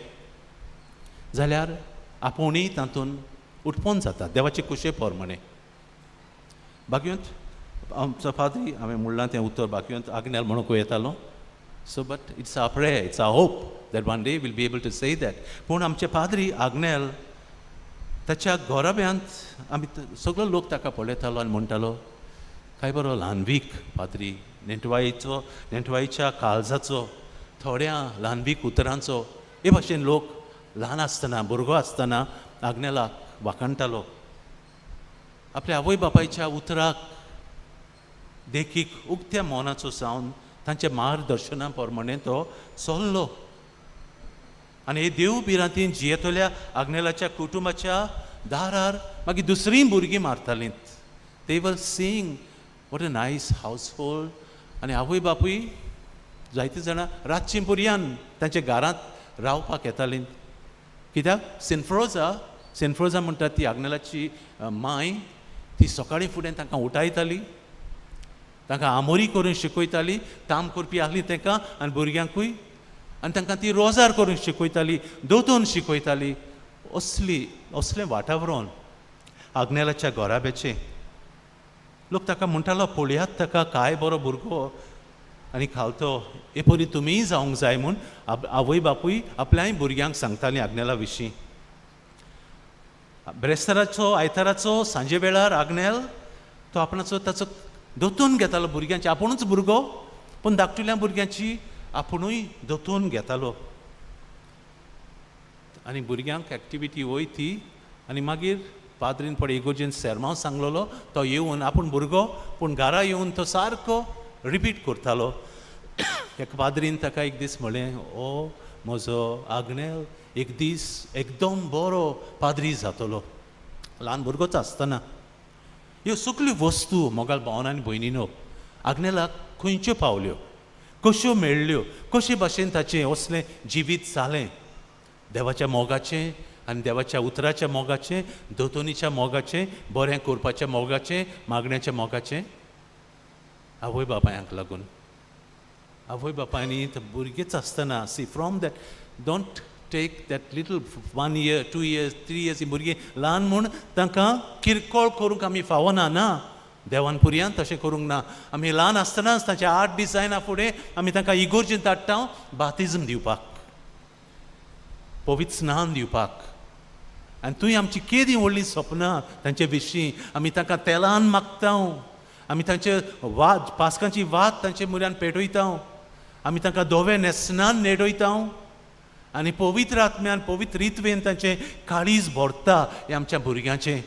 S4: जाल्यार आपुणूय तातूंत उत्पन्न जाता देवाचे कुशे प्रमाणे. बागयंत आमचो पाद्री, हांवें म्हणलां तें उतर, बागयंत आग्नेल म्हणूंक येतालो. So but it's our prayer, it's our hope that one day we'll be able to say that. पूण आमचे पाद्री आग्नेल ताच्या घराब्यांत आमी सगळो लोक ताका पळयतालो आनी म्हणटालो, काय बरो ल्हानवीक पाद्री, नेटवायेचो, नेटवायेच्या काळजाचो, थोड्या ल्हानवीक उतरांचो. हे भाशेन लोक ल्हान आसतना, भुरगो आसतना आग्नेलाक वाखाणटालो. आपल्या आवय बापायच्या उतराक देखीक उक्त्या मनाचो जावन तांच्या मार्गदर्शना प्रमाणे तो चल्लो आनी हे देव भिरांतीन जियेतल्या आग्नेलाच्या कुटुंबाच्या दारार मागीर दुसरीं भुरगीं मारतालीं. They were seeing what a nice household. आनी आवय बापूय जायतीं जाणां रातचीं पुरयान तांच्या घरांत रावपाक येतालीं. कित्याक सिनफ्रोजा, सिनफ्रोजा म्हणटा ती आग्नेलाची माय, ती सकाळीं फुडें तांकां उठायताली, तांकां आमोरी करून शिकयताली. काम करपी आहली तांकां आनी भुरग्यांकूय, आनी तांकां ती रोजार करून शिकयताली, दोतोन शिकयताली. असली असलें वातावरण आग्नेलाच्या घराब्याचें. लोक ताका म्हणटालो, पळयात ताका, काय बरो भुरगो आनी खालतो, हे परी तुमीय जावंक जाय म्हूण आवय बापूय आपल्याय भुरग्यांक सांगतालीं आग्नेला विशीं. ब्रेस्ताराचो आयताराचो सांजे वेळार आग्नेल तो आपणाचो ताचो दोतोन घेतालो भुरग्यांची. आपुणूच भुरगो पूण धाकटुल्या भुरग्यांची आपुणूय दोतोन घेतालो. आनी भुरग्यांक एक्टिविटी वय ती. आनी मागीर पाद्रीन पळय इगोर्जेन सेरमांव सांगलेलो तो येवन आपूण भुरगो पूण घरा येवन तो सारको रिपीट करतालो. एका पाद्रीन ताका एक दीस म्हणलें, ओ म्हजो आग्नेल एक दीस एकदम बरो पाद्री जातलो, ल्हान भुरगोच आसतना. ह्यो सगल्यो वस्तू मोगाल भावना आनी भयणीनो आग्नेलाक खंयच्यो पावल्यो, कश्यो मेळ्ळ्यो, कशे भाशेन ताचें असलें जिवीत जालें, देवाच्या मोगाचें आनी देवाच्या उतराच्या मोगाचें, दोतोनीच्या मोगाचें, बरें करपाच्या मोगाचें, मागण्याच्या मोगाचें. आवय बापायांक लागून, आवय बापायनी भुरगेच आसतना, see from that don't take that little 1 year 2 years 3 years ही भुरगीं ल्हान म्हूण तांकां किरकोळ करूंक आमी फावना. ना, देवान पुरयान तशें करूंक ना. आमी ल्हान आसतनाच तांचे 8 दीस जायना फुडें आमी तांकां इगोर्जेंत धाडटा बातिज्म दिवपाक, पवित्र स्नान दिवपाक. आनी तुवें आमची केदी व्हडलीं सपनां तांचे विशीं, आमी तांकां तेलान मागता, आमी तांचे वात पास्कांची वात तांचे मुऱ्यान पेटयता, आमी तांकां धवें न्हेसणान नेडयता आनी पवित्र आत्म्यान पवित्र रित्वेन तांचें काळीज भरता हें आमच्या भुरग्यांचें.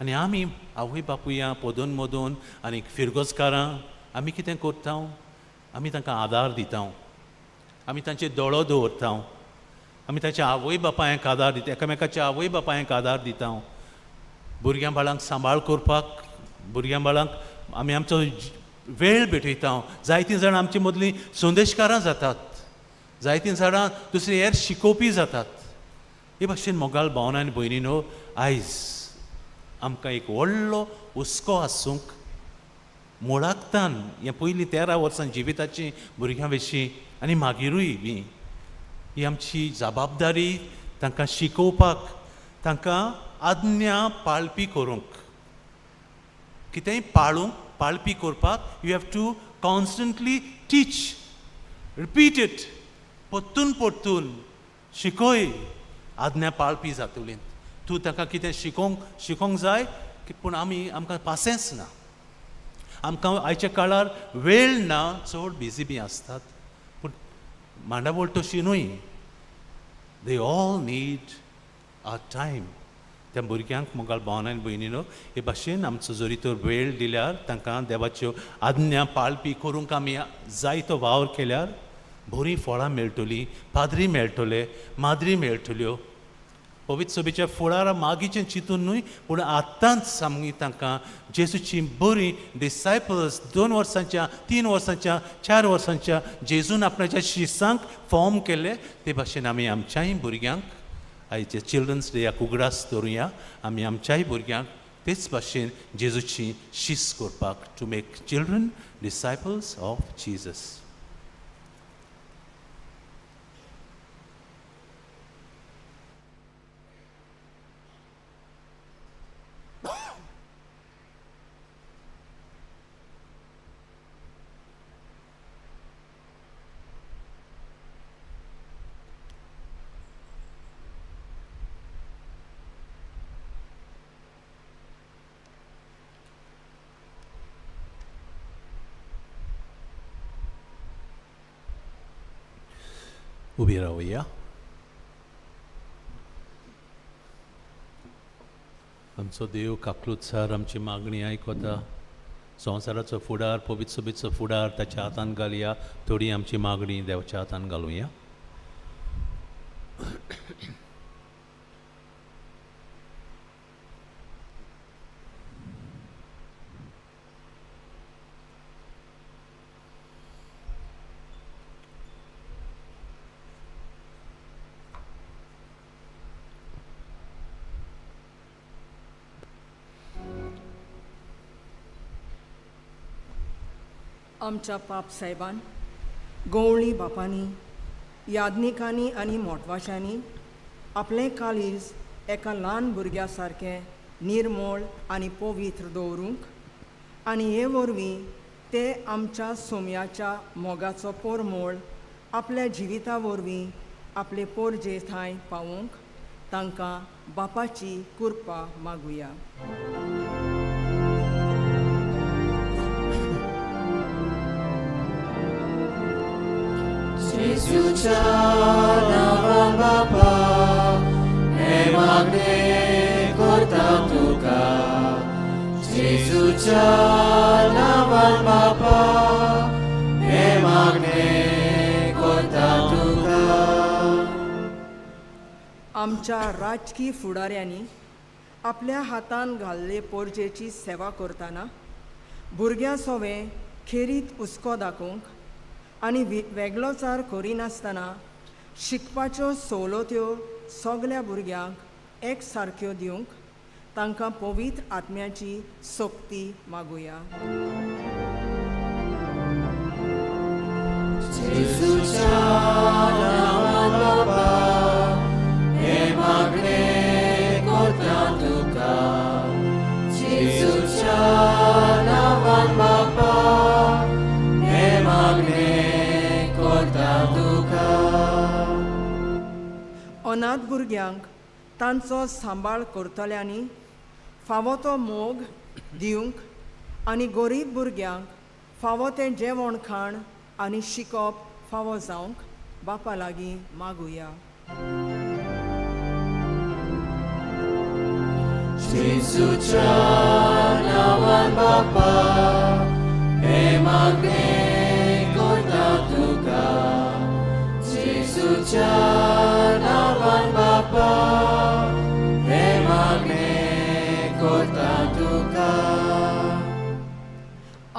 S4: आनी आमी आवय बापुया पदून मदून आनी फिरगोजकारां आमी कितें करता, आमी तांकां आदार दिता, आमी तांचे दोळो दवरता, आमी तांच्या आवय बापायांक आदार दिता, एकामेकाच्या आवय बापायांक आदार दिता, भुरग्यां बाळांक सांबाळ करपाक, भुरग्यां बाळांक आमी आमचो वेळ भेटयता. जायतीं जाणां आमचे मदलीं संदेशकारां जातात, जायतीं जाणां दुसरी हेर शिकोवपी जातात. हे भाशेन मोगाल भावना आनी भयणीनो, आयज आमकां एक व्हडलो हुस्को आसूंक मुळाकतान हें पयलीं 13 वर्सां जिविताची भुरग्यां विशीं आनी मागीरूय बी ही आमची जबाबदारी तांकां शिकोवपाक, तांकां आज्ञा पाळपी करूंक, कितेंय पाळूंक पाळपी करपाक you have to constantly teach, repeat it, परतून परतून शिकय, आज्ञा पाळपी जातली. तूं तांकां कितें शिकोवंक जाय पूण आमी आमकां पासेंस ना, आमकां आयच्या काळार वेळ ना, चड बिजी बी आसतात. पूण मांडावळ तशी न्हय, they all need a time. त्या भुरग्यांक मोगाल भावना आनी भयणीनो हे भाशेन आमचो जरी तर वेळ दिल्यार तांकां देवाच्यो आज्ञा पाळपी करूंक आमी जायतो वावर केल्यार बरीं फळां मेळटलीं, पाद्री मेळटले, माद्री मेळटल्यो. पवित्र सभेच्या फुडारा मागीचें चिंतून न्हय पूण आतांच आमी तांकां जेजूची बरीं डिसायपल्स 2 वर्सांच्या 3 वर्सांच्या 4 वर्सांच्या जेजून आपणाच्या शिसांक फॉर्म केले ते भाशेन आमी आमच्याय भुरग्यांक आयचे चिल्ड्रन्स डेयाक उगडास दवरुया, आमी आमच्याय भुरग्यांक तेच भाशेन जेजूची शीस करपाक, to make children disciples of Jesus. उबी रावया. आमचो देव काकलुतसार आमची मागणी आयकता. संवसाराचो फुडार, पवित्र सभेचो फुडार ताच्या हातान घालया. थोडी आमची मागणी देवाच्या हातान घालुया.
S7: आमच्या पाप साहेबान, गवळी बापांनी, याज्ञिकांनी आनी मोटवाशांनी आपलें काळीज एका ल्हान भुरग्या सारकें निर्मळ आनी पवित्र दवरूंक आनी हे वरवीं ते आमच्या सोम्याच्या मोगाचो पोरमोळ आपल्या जिविता वरवीं आपले पोरजे थांय पावोवंक तांकां बापाची कृपा मागुया.
S3: जेजूच्या नांवान बापा हें मागणें करता तुका जेजूच्या नांवान बापा हें मागणें करता तुका.
S7: आमच्या राजकी फुडाऱ्यांनी आपल्या हातान घाल्ले पोरजेची सेवा करतना भुरग्यां सोवें खेरीत हुस्को दाखोवंक आनी वेगळोचार करिनासतना शिकपाच्यो सवलत्यो सगल्या भुरग्यांक एक सारक्यो दिवंक तांकां पवित्र आत्म्याची सक्ती मागुया.
S3: जेजूच्या नांवान बापा हें मागणें करता तुका जेजूच्या नांवान बापा हें मागणें करता तुका.
S7: अनाथ भुरग्यांक तांचो सांबाळ करतल्यांनी फावो तो मोग दिवंक आनी गरीब भुरग्यांक फावो तें जेवण खाण आनी शिकप फावो जावंक बापा लागीं मागुया.
S3: जेजूच्या नांवान बापा हें मागणें करता तुका जेजूच्या नांवान बापा हें मागणें करता तुका.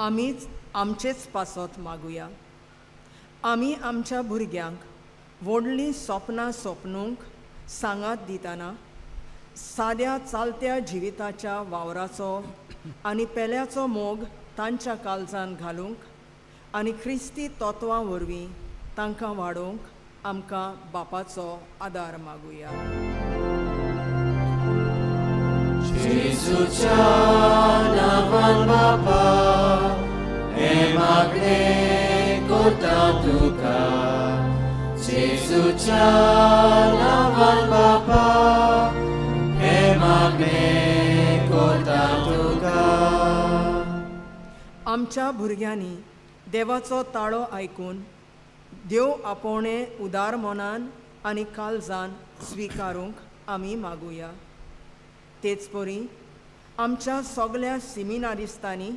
S7: आमीच आमचेच पासत मागुया. आमी आमच्या भुरग्यांक व्हडलीं सपनां सपनूंक सांगात दितना साद्या चालत्या जिविताच्या वावराचो आनी पेल्याचो मोग तांच्या काळजान घालूंक आनी ख्रिस्ती तत्वां वरवीं तांकां वाडोवंक आमकां बापाचो आदार मागुया.
S3: जेजूच्या नांवान बापा हें मागणें करता तुका जेजूच्या नांवान बापा हें मागणें करता तुका.
S7: आमच्या भुरग्यांनी देवाचो ताळो आयकून देव आपोवणें उदार मनान आनी काळजान स्विकारूंक आमी मागुया. तेच परी आमच्या सगल्या सिमिनारिस्तांनी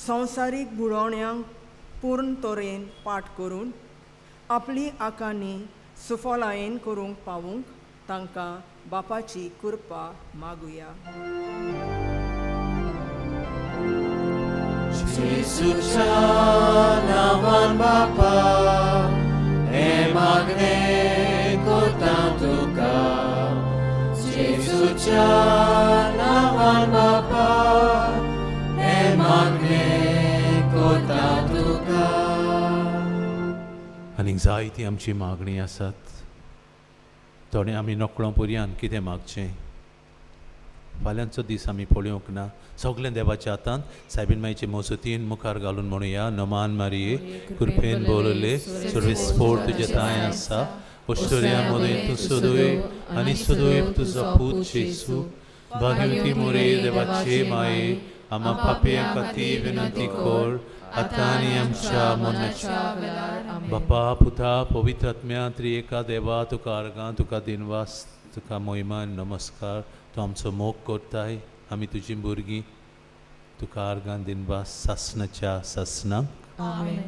S7: संवसारीक बुडवण्यांक पूर्ण तरेन पाठ करून आपली आकांनी सुफलायेन करूंक पावूंक तांकां बापाची कृपा मागुया.
S3: जेजूच्या नांवान बापा हें मागणें करता तुका जेजूच्या नांवान बापा हें मागणें करता तुका.
S4: आनीक जायती आमची मागणी आसात. थोडे आमी नकळो पुरयान कितें मागचें फाल्यांचो दीस आमी पळोवंक ना. सगळें देवाच्या हातांत सायबीन मायचे मोसतीन मुखार घालून म्हणुया. नमान मारिये कृपेन बोलले सर्वेस्फोर तुजे तांय आसा ओश्टोरिया मदीं तूं सदय आनी सदय तुजो पूत जेजू भाग्यवती मोरे देवाचे माये आमा पापयां खातीर विनंती कर आतां आनी आमच्या मरणाच्या
S5: वेळार.
S4: बापा पुता पवित्र आत्म्या त्रिएका देवा तुका अर्गां तुका दिनवास तुका मोहिमान नमस्कार. तूं आमचो मोग करताय आमी तुजीं भुरगीं तुका अर्गां दिनवास सासणाच्या सासणाक.
S5: आमेन.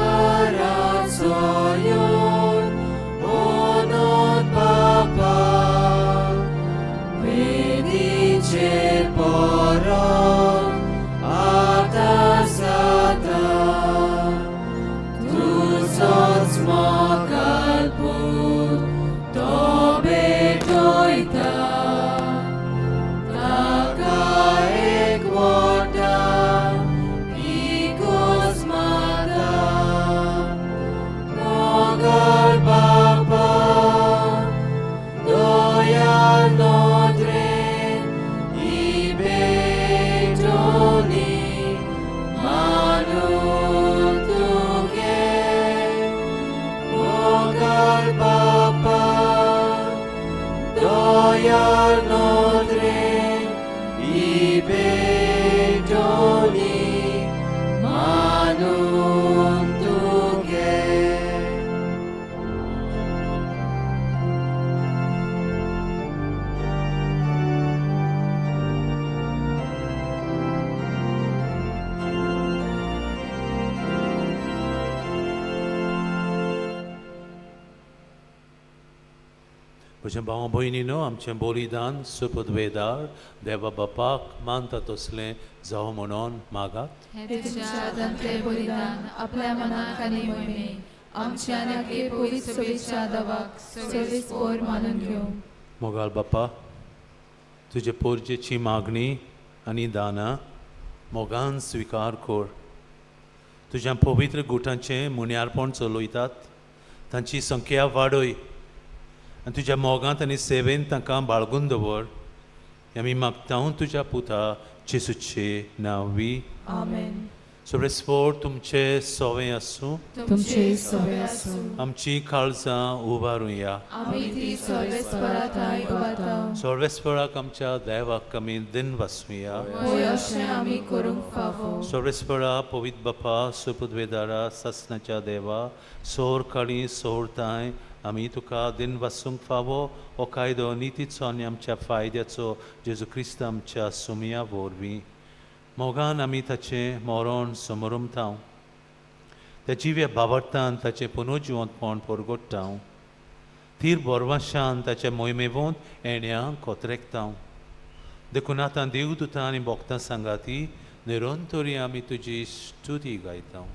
S3: Kalvaraचो येवन ओनोत बापा वेदीचेर परोन आतां
S4: म्हज्या भाव भयणीनो, आमचें बलिदान सुपुदवेदार देवा बापाक मानता तसलें जावं म्हणून मागात.
S5: हें तुमच्या हातांतलें बलिदान आपल्या मनाक आनी मोहिमेक आमच्या आनी आपले पवित्र सभेच्या दवाक सर्वीस पोर मानून घेवं.
S4: मोगाल बापा, तुजे पोरजेची मागणी आनी दानां मोगान स्विकार कर. तुज्या पवित्र गुटांचें मुन्यारपण चलयतात तांची संख्या वाडय आनी तुज्या मोगांत आनी सेवेन तांकां बाळगून दवर. आमी मागता तुज्या पुता जेसूचे नांवी.
S5: आमेन.
S4: सर्वेस्पोर तुमचे सोवे आसूं.
S5: तुमचे सोवे आसूं.
S4: आमची काळजां उबारुया.
S5: आमी ती सर्वेस्परा थांय उबारता.
S4: सर्वेस्पराक आमच्या देवाक आमी दिन वासुया.
S5: होय, अशें आमी करूंक फावो.
S4: सर्वेस्परा पवित्र बापा, सुपुदवेदारा, सासणाच्या देवा, सोर काळी सोरताय आमी तुका दिन वासूंक फावो हो कायदो नितीचो आनी आमच्या फायद्याचो जेजू क्रिस्त आमच्या सुमया वरवीं. मोगान आमी ताचें मरण समरमतांव, त्या जिव्या बाबर्तान ताचें पुनर्जिवंतपण परगट्टांव, थीर बोरवाशान ताच्या मोहिमेवंत येण्या कोत्रेकतांव. देखून आतां देवदूतां आनी भक्तां सांगाती निरंतरी आमी तुजी स्तुती गायता.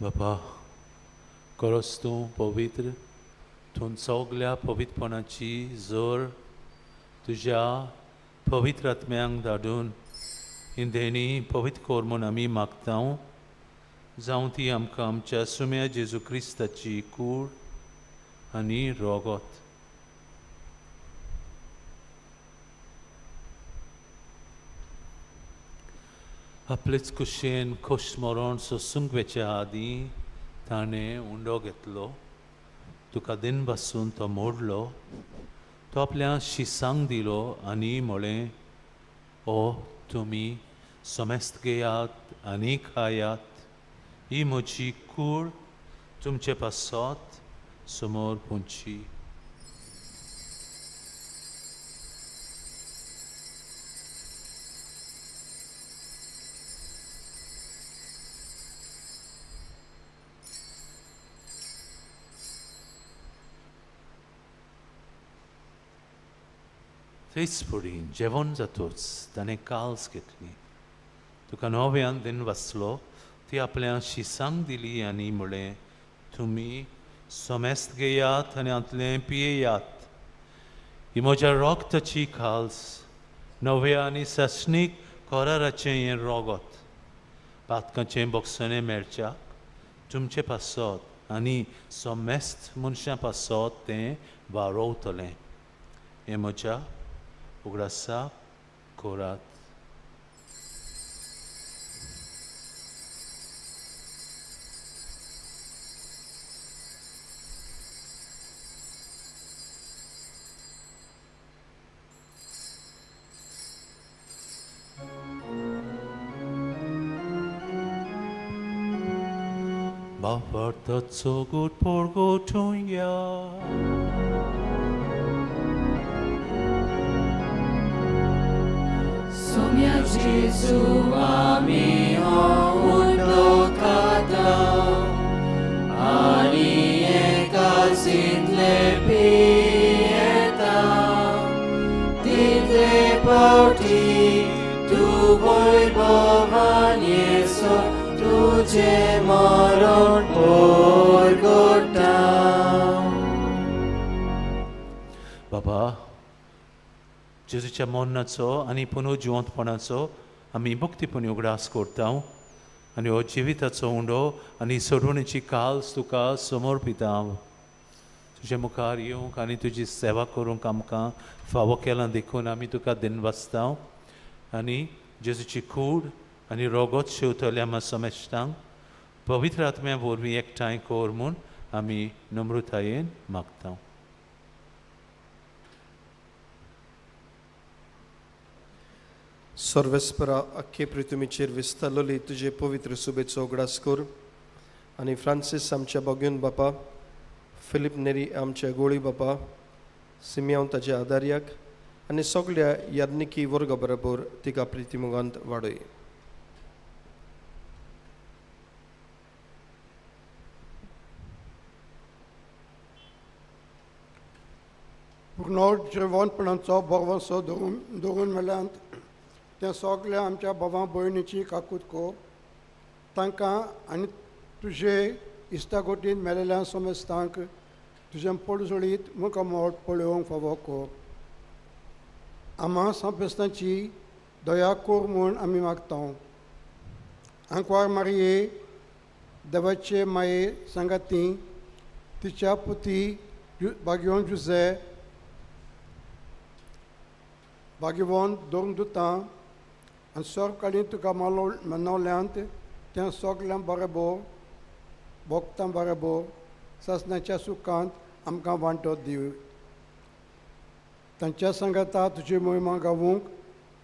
S4: बापा, खरोच तूं पवित्र, तूं सगल्या पवित्रपणाची जोर तुज्या पवित्र आत्म्यांक धाडून ही देणी पवित्र कर म्हूण आमी मागता. जावं ती आमकां आमच्या सुम्या जेजू क्रिस्ताची कूड आनी रोगत. आपलेच कुशेन खोश मरण सोसूंक वेच्या आदीं ताणें उंडो घेतलो, तुका दिन बसून तो मोडलो, तो आपल्या शिसांक दिलो आनी म्हळें, ओ तुमी समेस्त घेयात आनी खायात, ही म्हजी कूड तुमचे पासत समोर पुंची. थंयच फुडें जेवण जातूच ताणें काल्स घेतली, तुका नव्यान दिन वाचलो, ती आपल्या शिसांक दिली आनी म्हळें, तुमी समेस्त घेयात आनी हांतलें पियेयात, ही म्हज्या रोगताची खाल्स, नव्या आनी सासणीक कराराचें हें रोगत, पातकांचें बोगसणें मेळच्याक तुमचे पासत आनी समेस्त मनशां पासत तें वारोवतलें. हें म्हज्या उगडासाक करात. बापार्थाचो गुट परगटुया.
S5: Somia Jesu ami ho undo kata ani ekazintle pieta tintle pauti tu वैभवान येसो तुझे मरण परगटा.
S4: बाबा, जेजूच्या मरणाचो आनी पुनर्जिवंतपणाचो आमी मुक्तीपणी उगडास करता आनी हो जिविताचो उंडो आनी सोडवणेची काल्स तुका समर्पिता. तुजे मुखार येवंक आनी तुजी सेवा करूंक आमकां फावो केलां देखून आमी तुका दिनवासता आनी जेजूची कूड आनी रोगोत शेवतल्या आमच्या समेश्टांक पवित्र आत्म्या वरवीं एकठांय कर म्हूण आमी नम्रतायेन मागता.
S8: सर्वेस्परा अख्खे पृथ्वीचेर विस्तारलोली तुजे पवित्र सुबेचो उगडास कर आनी फ्रांसीस आमच्या बागयून बापा, फिलीप नेरी आमच्या गोळी बापा, सिमियांव ताच्या आदार्याक आनी सगल्या याज्ञिकी वर्गा बरोबर तिका प्रितीमुगांत वाडय.
S9: पूर्ण जिवनपणाचो भरवंसो धरून धरून मेल्यांत त्या सगल्या आमच्या भावा भयणीची काकूत कर तांकां आनी तुजे इश्टागोटीन मेलेल्या समेस्तांक तुजें पडजळीत मुखामळ पळोवंक फावो कर. आमा सांपेस्तांची दया कर म्हूण आमी मागता. आंकवार मारये देवाचे माये सांगाती तिच्या पुती बागयोन जुजे बागेवन दोन दुतां आनी सोरकाली तुका मालो मनवल्यांत तें सगल्यां बरोबर भोगतां बरोबर सासणाच्या सुखांत आमकां वांटो दिव. तांच्या सांगाता तुजी मोहिमा गावूंक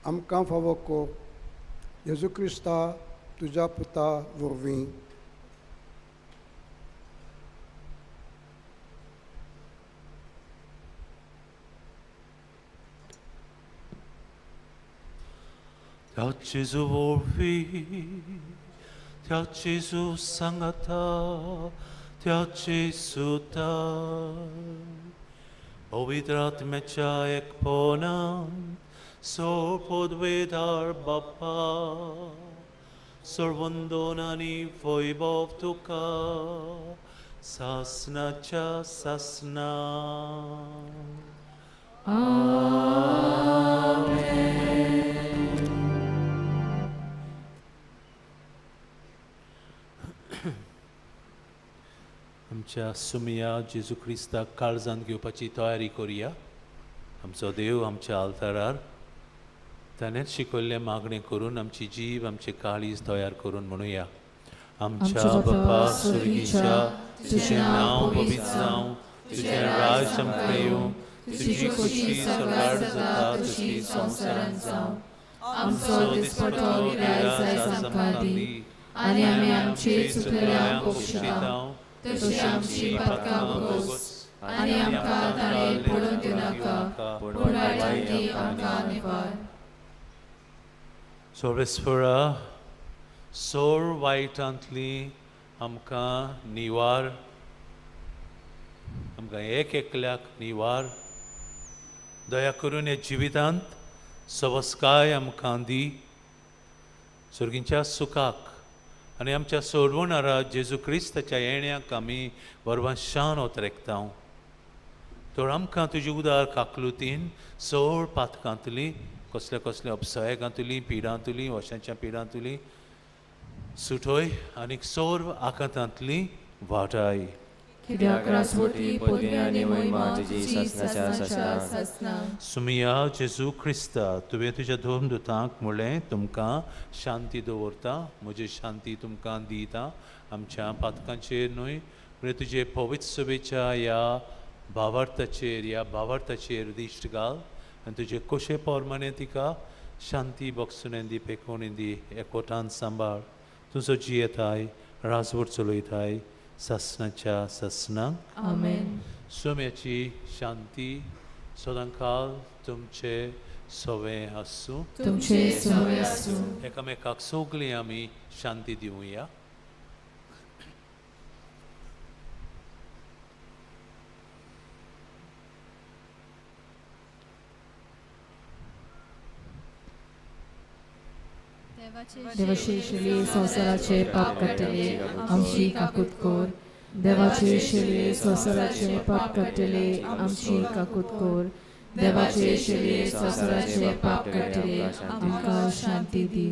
S9: आमकां फावो कर. जेजू क्रिस्ता तुज्या पुता वरवीं.
S4: त्या जेजू वरवीं, त्या जेजू सांगाता, त्या जेजूता पवित्र आत्म्याच्या एकपणान सोपदवेदार बाप्पा सर्वंदोन आनी वैभव तुका सासनाच्या सासना. आमच्या सुमिया जेजू क्रिस्ताक काळजांत घेवपाची तयारी करुया. आमचो देव आमच्या आल्तारार ताणेंच शिकयल्लें मागणें करून आमची जीव आमचे काळीज तयार करून म्हणुया. आमच्या बापा सुर्गीच्या, तुजें नांव पवित्र जावं, तुजें राज आमकां येवं, तुजी खुशी सर्गार जाता तशी संवसारांत जावं.
S5: आमचो दिसपटो गिरायक आमकां दी आनी आमी आमचे चुकलेल्यांक बक्षिता तशी आमची पातकां भोगोस आनी आमकां ताणें पडून दिनाका पूण वायटांतली आमकां निवार.
S4: सर्वेस्परा सोर वायटांतली आमकां निवार, आमकां एक एकल्याक निवार. दया करून ह्या जिवितांत सवस्काय आमकां दी. सर्गींच्या सुखाक आनी आमच्या सोडवणारा जेजू क्रिस्ताच्या येण्याक आमी बरवाशान ओतरेकता. तर आमकां तुजी उदार काकलुतीन सोड पातकांतली कसले कसले अपसयगांतली पिडांतली वशांच्या पिडांतली सुटोय आनी सोर आकांतांतली वाटाय.
S5: कित्याक रासवटी पदवी आनी महिमा तुजी सासणाच्या सासणा.
S4: सुमिया जेजू क्रिस्ता, तुवें तुज्या दोन दुतांक म्हणलें तुमकां शांती दवरता, म्हजी शांती तुमकां दिता. आमच्या पातकांचेर न्हय पूण तुजे पवित्र सभेच्या ह्या भावार्थाचेर ह्या भावार्थाचेर दिश्ट घाल आनी तुजे कोशे प्रमाणे तिका शांती बक्षून दी, पेकोवन दी, एकवटान सांबाळ. तुजो जियेताय राजवट चलयताय सासणाच्या सासणाक.
S5: आमेन.
S4: सोम्याची शांती सदांकाल तुमचे सवे आसूं.
S5: तुमचे सवे आसूं.
S4: एकामेकाक सगळीं आमी शांती दिवया.
S5: देवाचे शिले संवसाराचे पाप काडटले आमची काकूत कर. देवाचे शिले संवसाराचे पाप काडटले आमची काकूत कर. देवाचे शेळये संवसाराचे पाप काडटले आमकां शांती दी.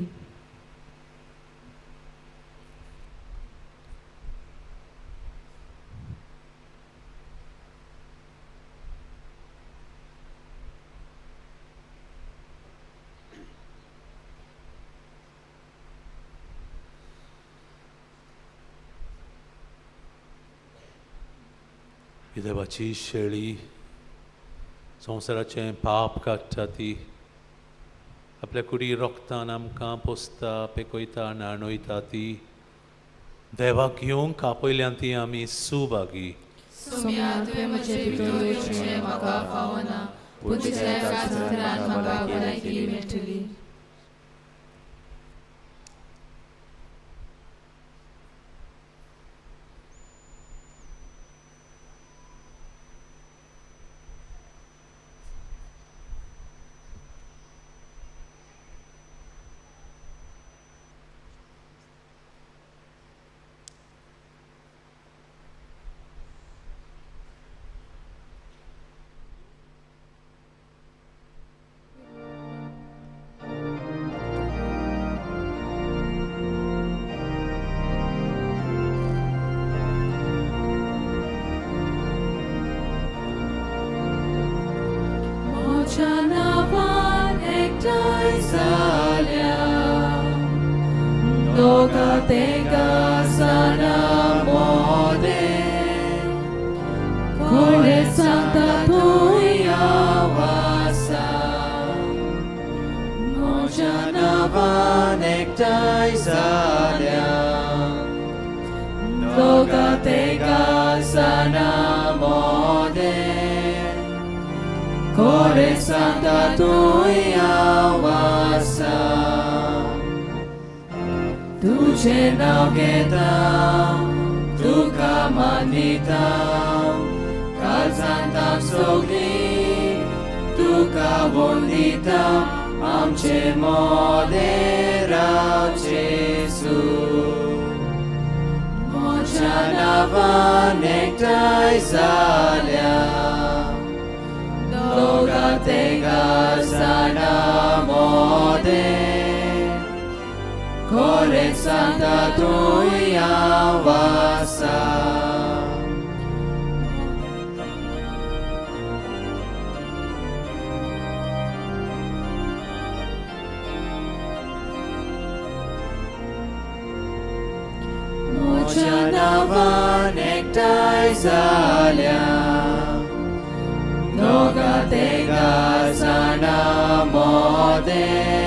S4: ही देवाची शेळी संवसाराचें पाप काडटा ती आपल्या कुडी रोगतान आमकां पोसता पेकयता न्हाणयता ती देवाक येवंक आपयल्यान ती आमी सुभागी.
S5: सोम्या तुवें म्हजे भितर येवचें म्हाका फावना, पूण तुज्या एकाच उतरान म्हाका भलायकी मेळटली. म्हज्या नांवान एकठांय जाल्या दोगां तेगां जाणां मोदें खरें सांगता तूं हांव आसा.
S3: म्हज्या नांवान एकठांय जाल्या दोगां तेगां जाणां मोदें खरें सांगता तूं हांव आसा. तुजें नांव घेता तुका मानिता काळजांत सगळीं तुका वंदिता आमचे मोदें राव जेजू. म्हज्या नांवान एकठांय जाल्या दोगां तेगां जाणां मोदें खरें सांगता तूं हांव आसा. म्हज्या नांवान एकठांय जाल्या दोगां तेगां जाणां मोदें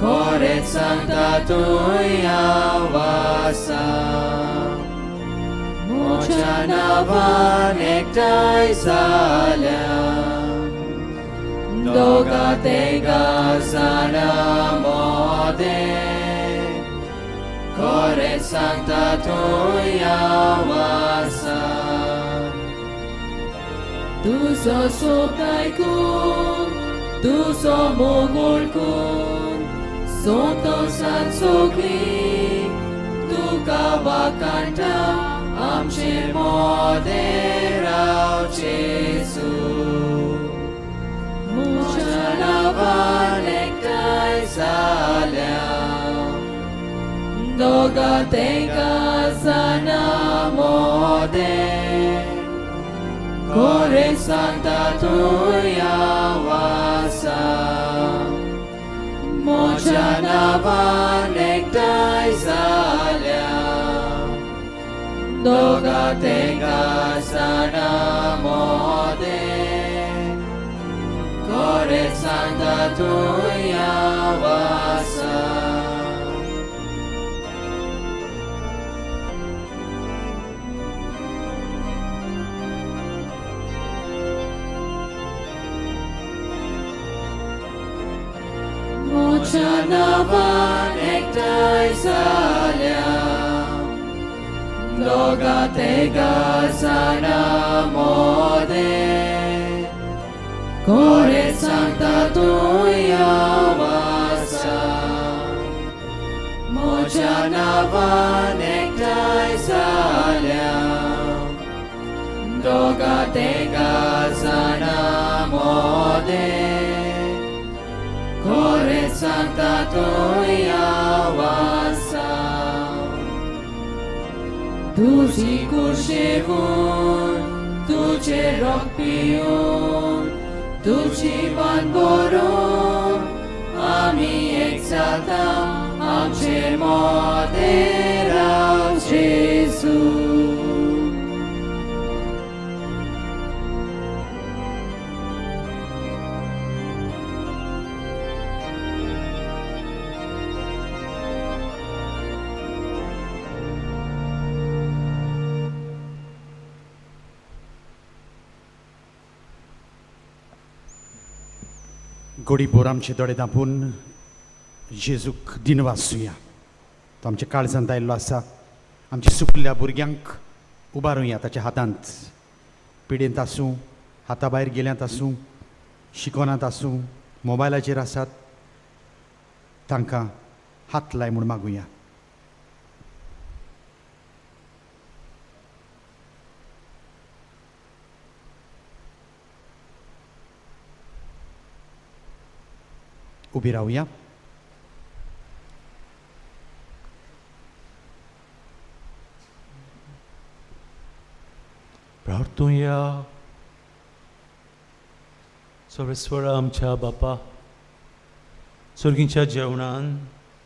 S3: खरें सांगता तूं हांव आसा. म्हज्या नांवान एकठांय जाल्या दोगां तेगां जाणां मोदें खरें सांगता तूं हांव आसा.
S5: तुजो सोब आयकून तुजो मोग वळखून संतोसान सगळीं तुका वाखाणटा आमचे मोदें राव जेजू.
S3: म्हज्या नांवान एकठांय जाल्या दोगां तेगां जाणां मोदें खरें सांगता तूं हांव आसा. म्हज्या नांवान एकठांय जाल्या दोगां तेगां जाणां मोदें खरें सांगता तूं हांव आसा. म्हज्या नांवान एकठांय जाल्या दोगां तेगां जाणां मोदें खरें सांगता तूं हांव आसा. म्हज्या नांवान एकठांय जाल्या दोगां तेगां जाणां मोदें खरें सांगता तूं हांव आसा तुजी कुशेवून तुजें रोग पिवन तुजी वान बरोवन आमी एक जाता आमचे मोदें राव जेजू.
S10: गोडीपोर आमचे दोळे धांपून जेजूक दिनवासुया. तो आमच्या काळजांत आयिल्लो आसा. आमच्या सुकल्या भुरग्यांक उबारुया ताच्या हातांत. पिडेंत आसूं, हाता भायर गेल्यांत आसूं, शिकोनात आसूं, मोबायलाचेर आसात, तांकां हात लाय म्हूण मागुया. उबी रावया.
S4: प्रार्थुया. सर्वेस्वरा आमच्या बापा, सर्गीच्या जेवणान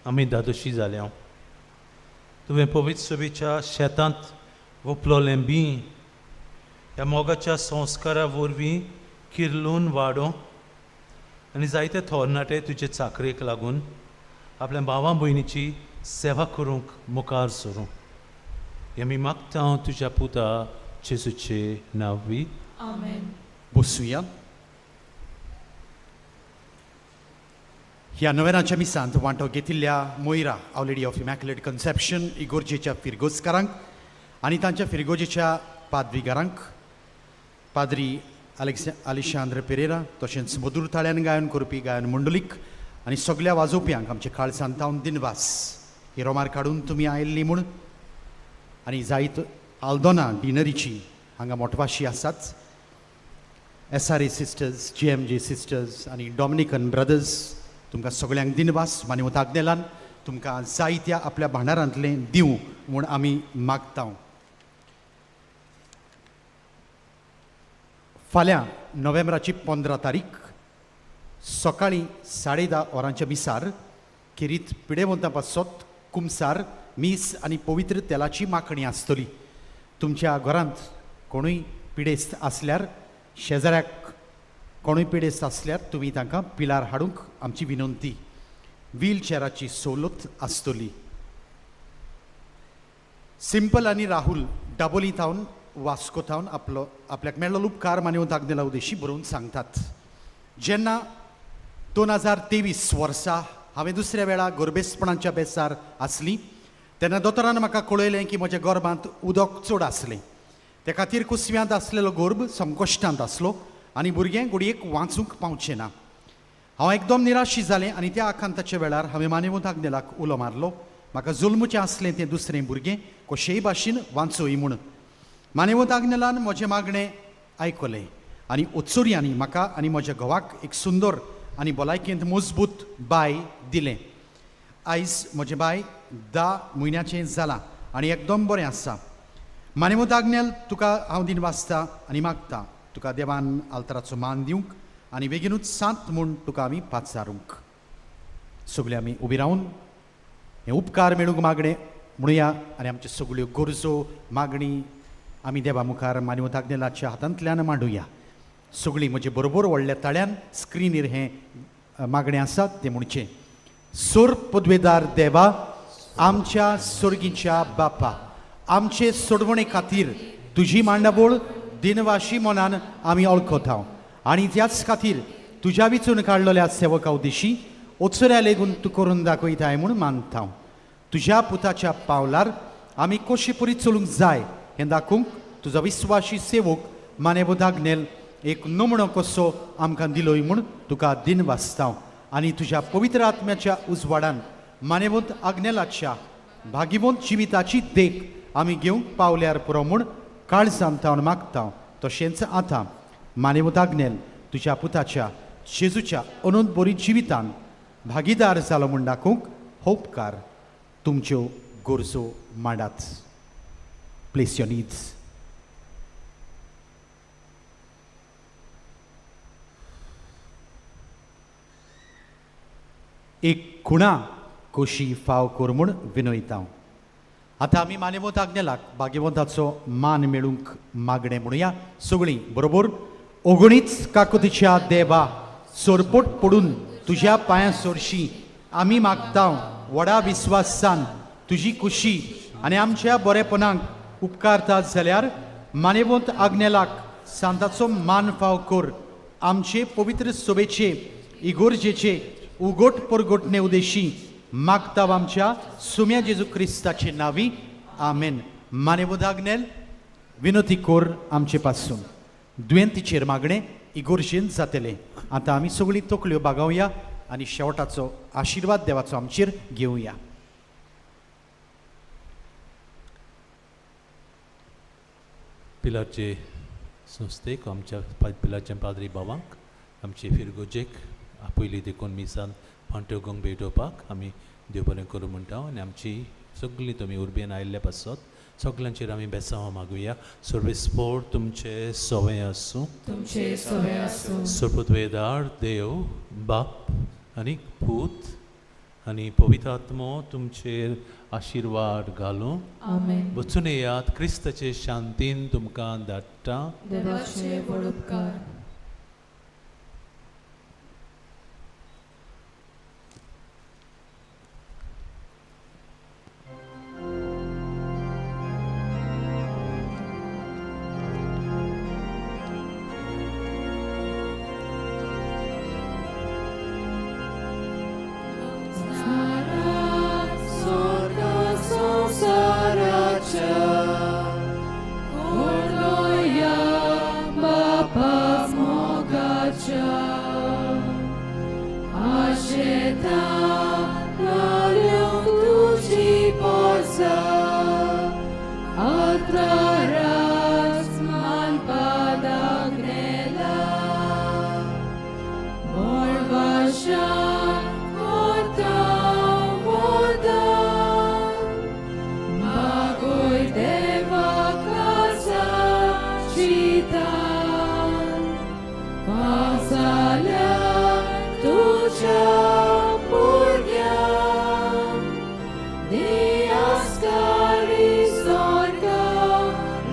S4: आमी दादोशी जाल्या. तुवें पवित्र सभेच्या शेतांत वोपलोलें बी ह्या मोगाच्या संस्कारा वरवीं किर्लून वाडो आनी जायते थोरनाटे तुजे चाकरेक लागून आपल्या भावा भयणीची सेवा करूंक मुखार सरूं. हें आमी मागता हांव तुज्या पुता जेजूचे नांवी.
S5: आमेन.
S10: बसुया. ह्या नव्यानाच्या मिसांत वांटो घेतिल्ल्या Moira Our Lady of Immaculate Conception इगोर्जेच्या फिरगोजकारांक आनी तांच्या फिरगोजेच्या पादविगारांक, पाद्री अलेक्स आलिशांद्र पेरेरा, तशेंच मधूर ताळ्यान गायन करपी गायन मंडळीक आनी सगल्या वाजोवप्यांक आमच्या काळजांत थावन दिनवास. ही रोमार काडून तुमी आयिल्ली म्हूण. आनी जायत आल्दोना डिनरीची हांगा मोटवाशी आसात. SRA sisters, GMJ sisters आनी डॉमिनिकन ब्रदर्स, तुमकां सगळ्यांक दिनवास. मान्यवंत आग्नेलान तुमकां जायत्या आपल्या भांडारांतलें दिवं म्हूण आमी मागता. फाल्यां नोव्हेंबराची 15 तारीख सकाळीं 10:30 वरांच्या मिसार खेरीत पिडेवंता पासत कुमसार मीस आनी पवित्र तेलाची माखणी आसतली. तुमच्या घरांत कोणूय पिडेस्त आसल्यार, शेजाऱ्याक कोणूय पिडेस्त आसल्यार तुमी तांकां पिलार हाडूंक आमची विनंती. व्हीलचेराची सवलत आसतली. सिंपल आनी राहुल दाबोली थावन वास्को थावन आपलो आपल्याक मेळ्ळो उपकार मान्यवंत आग्नेला उद्देशी बरोवन सांगतात. जेन्ना 2023 वर्सा हांवें दुसऱ्या वेळा गोरबेसपणाच्या बेसार आसली तेन्ना दोतोरान म्हाका कळयलें की म्हज्या गोरबांत उदक चड आसलें. ते खातीर कुसव्यांत आसलेलो गोर्भ संकश्टांत आसलो आनी भुरगें घडयेक वाचूंक पावचें ना. हांव एकदम निराशी जालें आनी त्या आकांताच्या वेळार हांवें मानेवंत आग्नेलाक उलो मारलो. म्हाका जुल्मचें आसलें तें दुसरें भुरगें कशेय भाशेन वाचोय म्हूण. मानेवंत आग्नेलान म्हजें मागणें आयकलें आनी उत्सुर्यांनी म्हाका आनी म्हज्या घोवाक एक सुंदर आनी भलायकेंत मजबूत बाय दिलें. आयज म्हजें बाय 10 म्हयन्याचें जालां आनी एकदम बरें आसा. मानेवंत आग्नेल, तुका हांव दिन वाचता आनी मागता तुका देवान आल्तराचो मान दिवंक आनी बेगीनूच सांत म्हूण तुका आमी पाचारूंक. सगळे आमी उबी रावन हे उपकार मेळूंक मागणें म्हणुया आनी आमच्यो सगळ्यो गरजो मागणी आमी देवा मुखार मानेवंत आग्नेलाच्या हातांतल्यान मांडुया. सगळीं म्हजे बरोबर व्हडल्या ताळ्यान स्क्रिनीर हें मागणें आसा तें म्हणचें. सोर पदवेदार देवा, आमच्या सोर्गीच्या बापा, आमचे सोडवणे खातीर तुजी मांडावळ दिनवाशी मनान आमी वळखता आनी त्याच खातीर तुज्या विचून काडलेल्या सेवका उद्देशी ओचऱ्या लेगून तूं करून दाखयताय म्हूण मानता. तुज्या पुताच्या पावलार आमी कशे परी चलूंक जाय हें दाखोवंक तुजो विस्वाशी सेवक मानेवंत आग्नेल एक नमुणो कसो आमकां दिलोय म्हूण तुका दिनवासता. आनी तुज्या पवित्र आत्म्याच्या उजवाडान मानेवंत आग्नेलाच्या भागिवंत जिविताची देख आमी घेवंक पावल्यार पुरो म्हूण काळजांत थावन मागता. तशेंच आतां मानेवंत आग्नेल तुज्या पुताच्या जेजूच्या अनंत बरी जिवितान भागीदार जालो म्हूण दाखोवंक हो उपकार तुमच्यो गरजो मांडात. Place your needs. एक खुणा कशी फाव कर म्हूण विनयता हांव. आतां आमी मानेवंत आग्नेलाक भाग्यवंताचो मान मेळूंक मागणें म्हणुया सगळीं बरोबर. ओगणीच काकुतीच्या देवा, सोरपोट पडून तुज्या पांयां सोरशी आमी मागता व्हडा विस्वासान तुजी खुशी आनी आमच्या बरेपणाक उपकारता जाल्यार मानेवंत आग्नेलाक सांताचो मान फाव कर. आमचे पवित्र सोबेचे इगोर्जेचे उगोट परगोटणे उदेशी मागता आमच्या सुम्या जेजू क्रिस्ताचे नावी, आमेन. मानेवंत आग्नेल विनोती कोर आमचे पासून दुयेंतीचेर मागणें इगोर्जेन जातलें. आतां आमी सगळीं तकल्यो बागावया आनी शेवटाचो आशिर्वाद देवाचो आमचेर घेवया.
S4: पिलारचे संस्थेक, आमच्या पिलारच्या पाद्री बाबांक, आमचे फिरगोजेक आपयली देखून मिसान फांट्यो गोंग भेटोवपाक आमी देव बरें करूं म्हणटा. आनी आमची सगळीं तुमी उर्बेन आयिल्ले पासत सगल्यांचेर आमी बेसांव मागुया. सर्वेस्पोर तुमचे सवय आसूं.
S5: तुमचे सवे आसूं.
S4: सोपुतवेदार देव बाप आनी पूत आनी पवित्र आत्मो तुमचेर आशिर्वाद घालूं.
S5: आमेन.
S4: वचून येयात, क्रिस्ताचे शांतीन तुमकां धाडटा.
S5: देवाचे व्हड उपकार.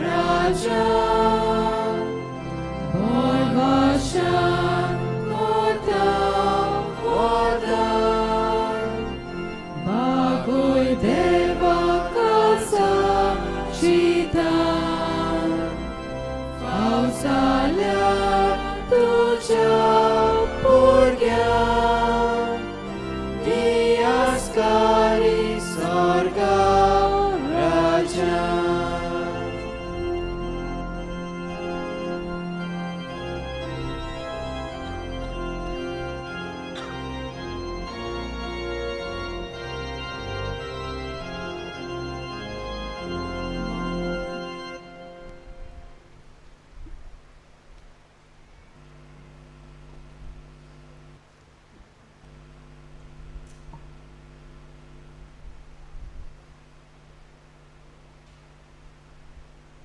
S5: Raja.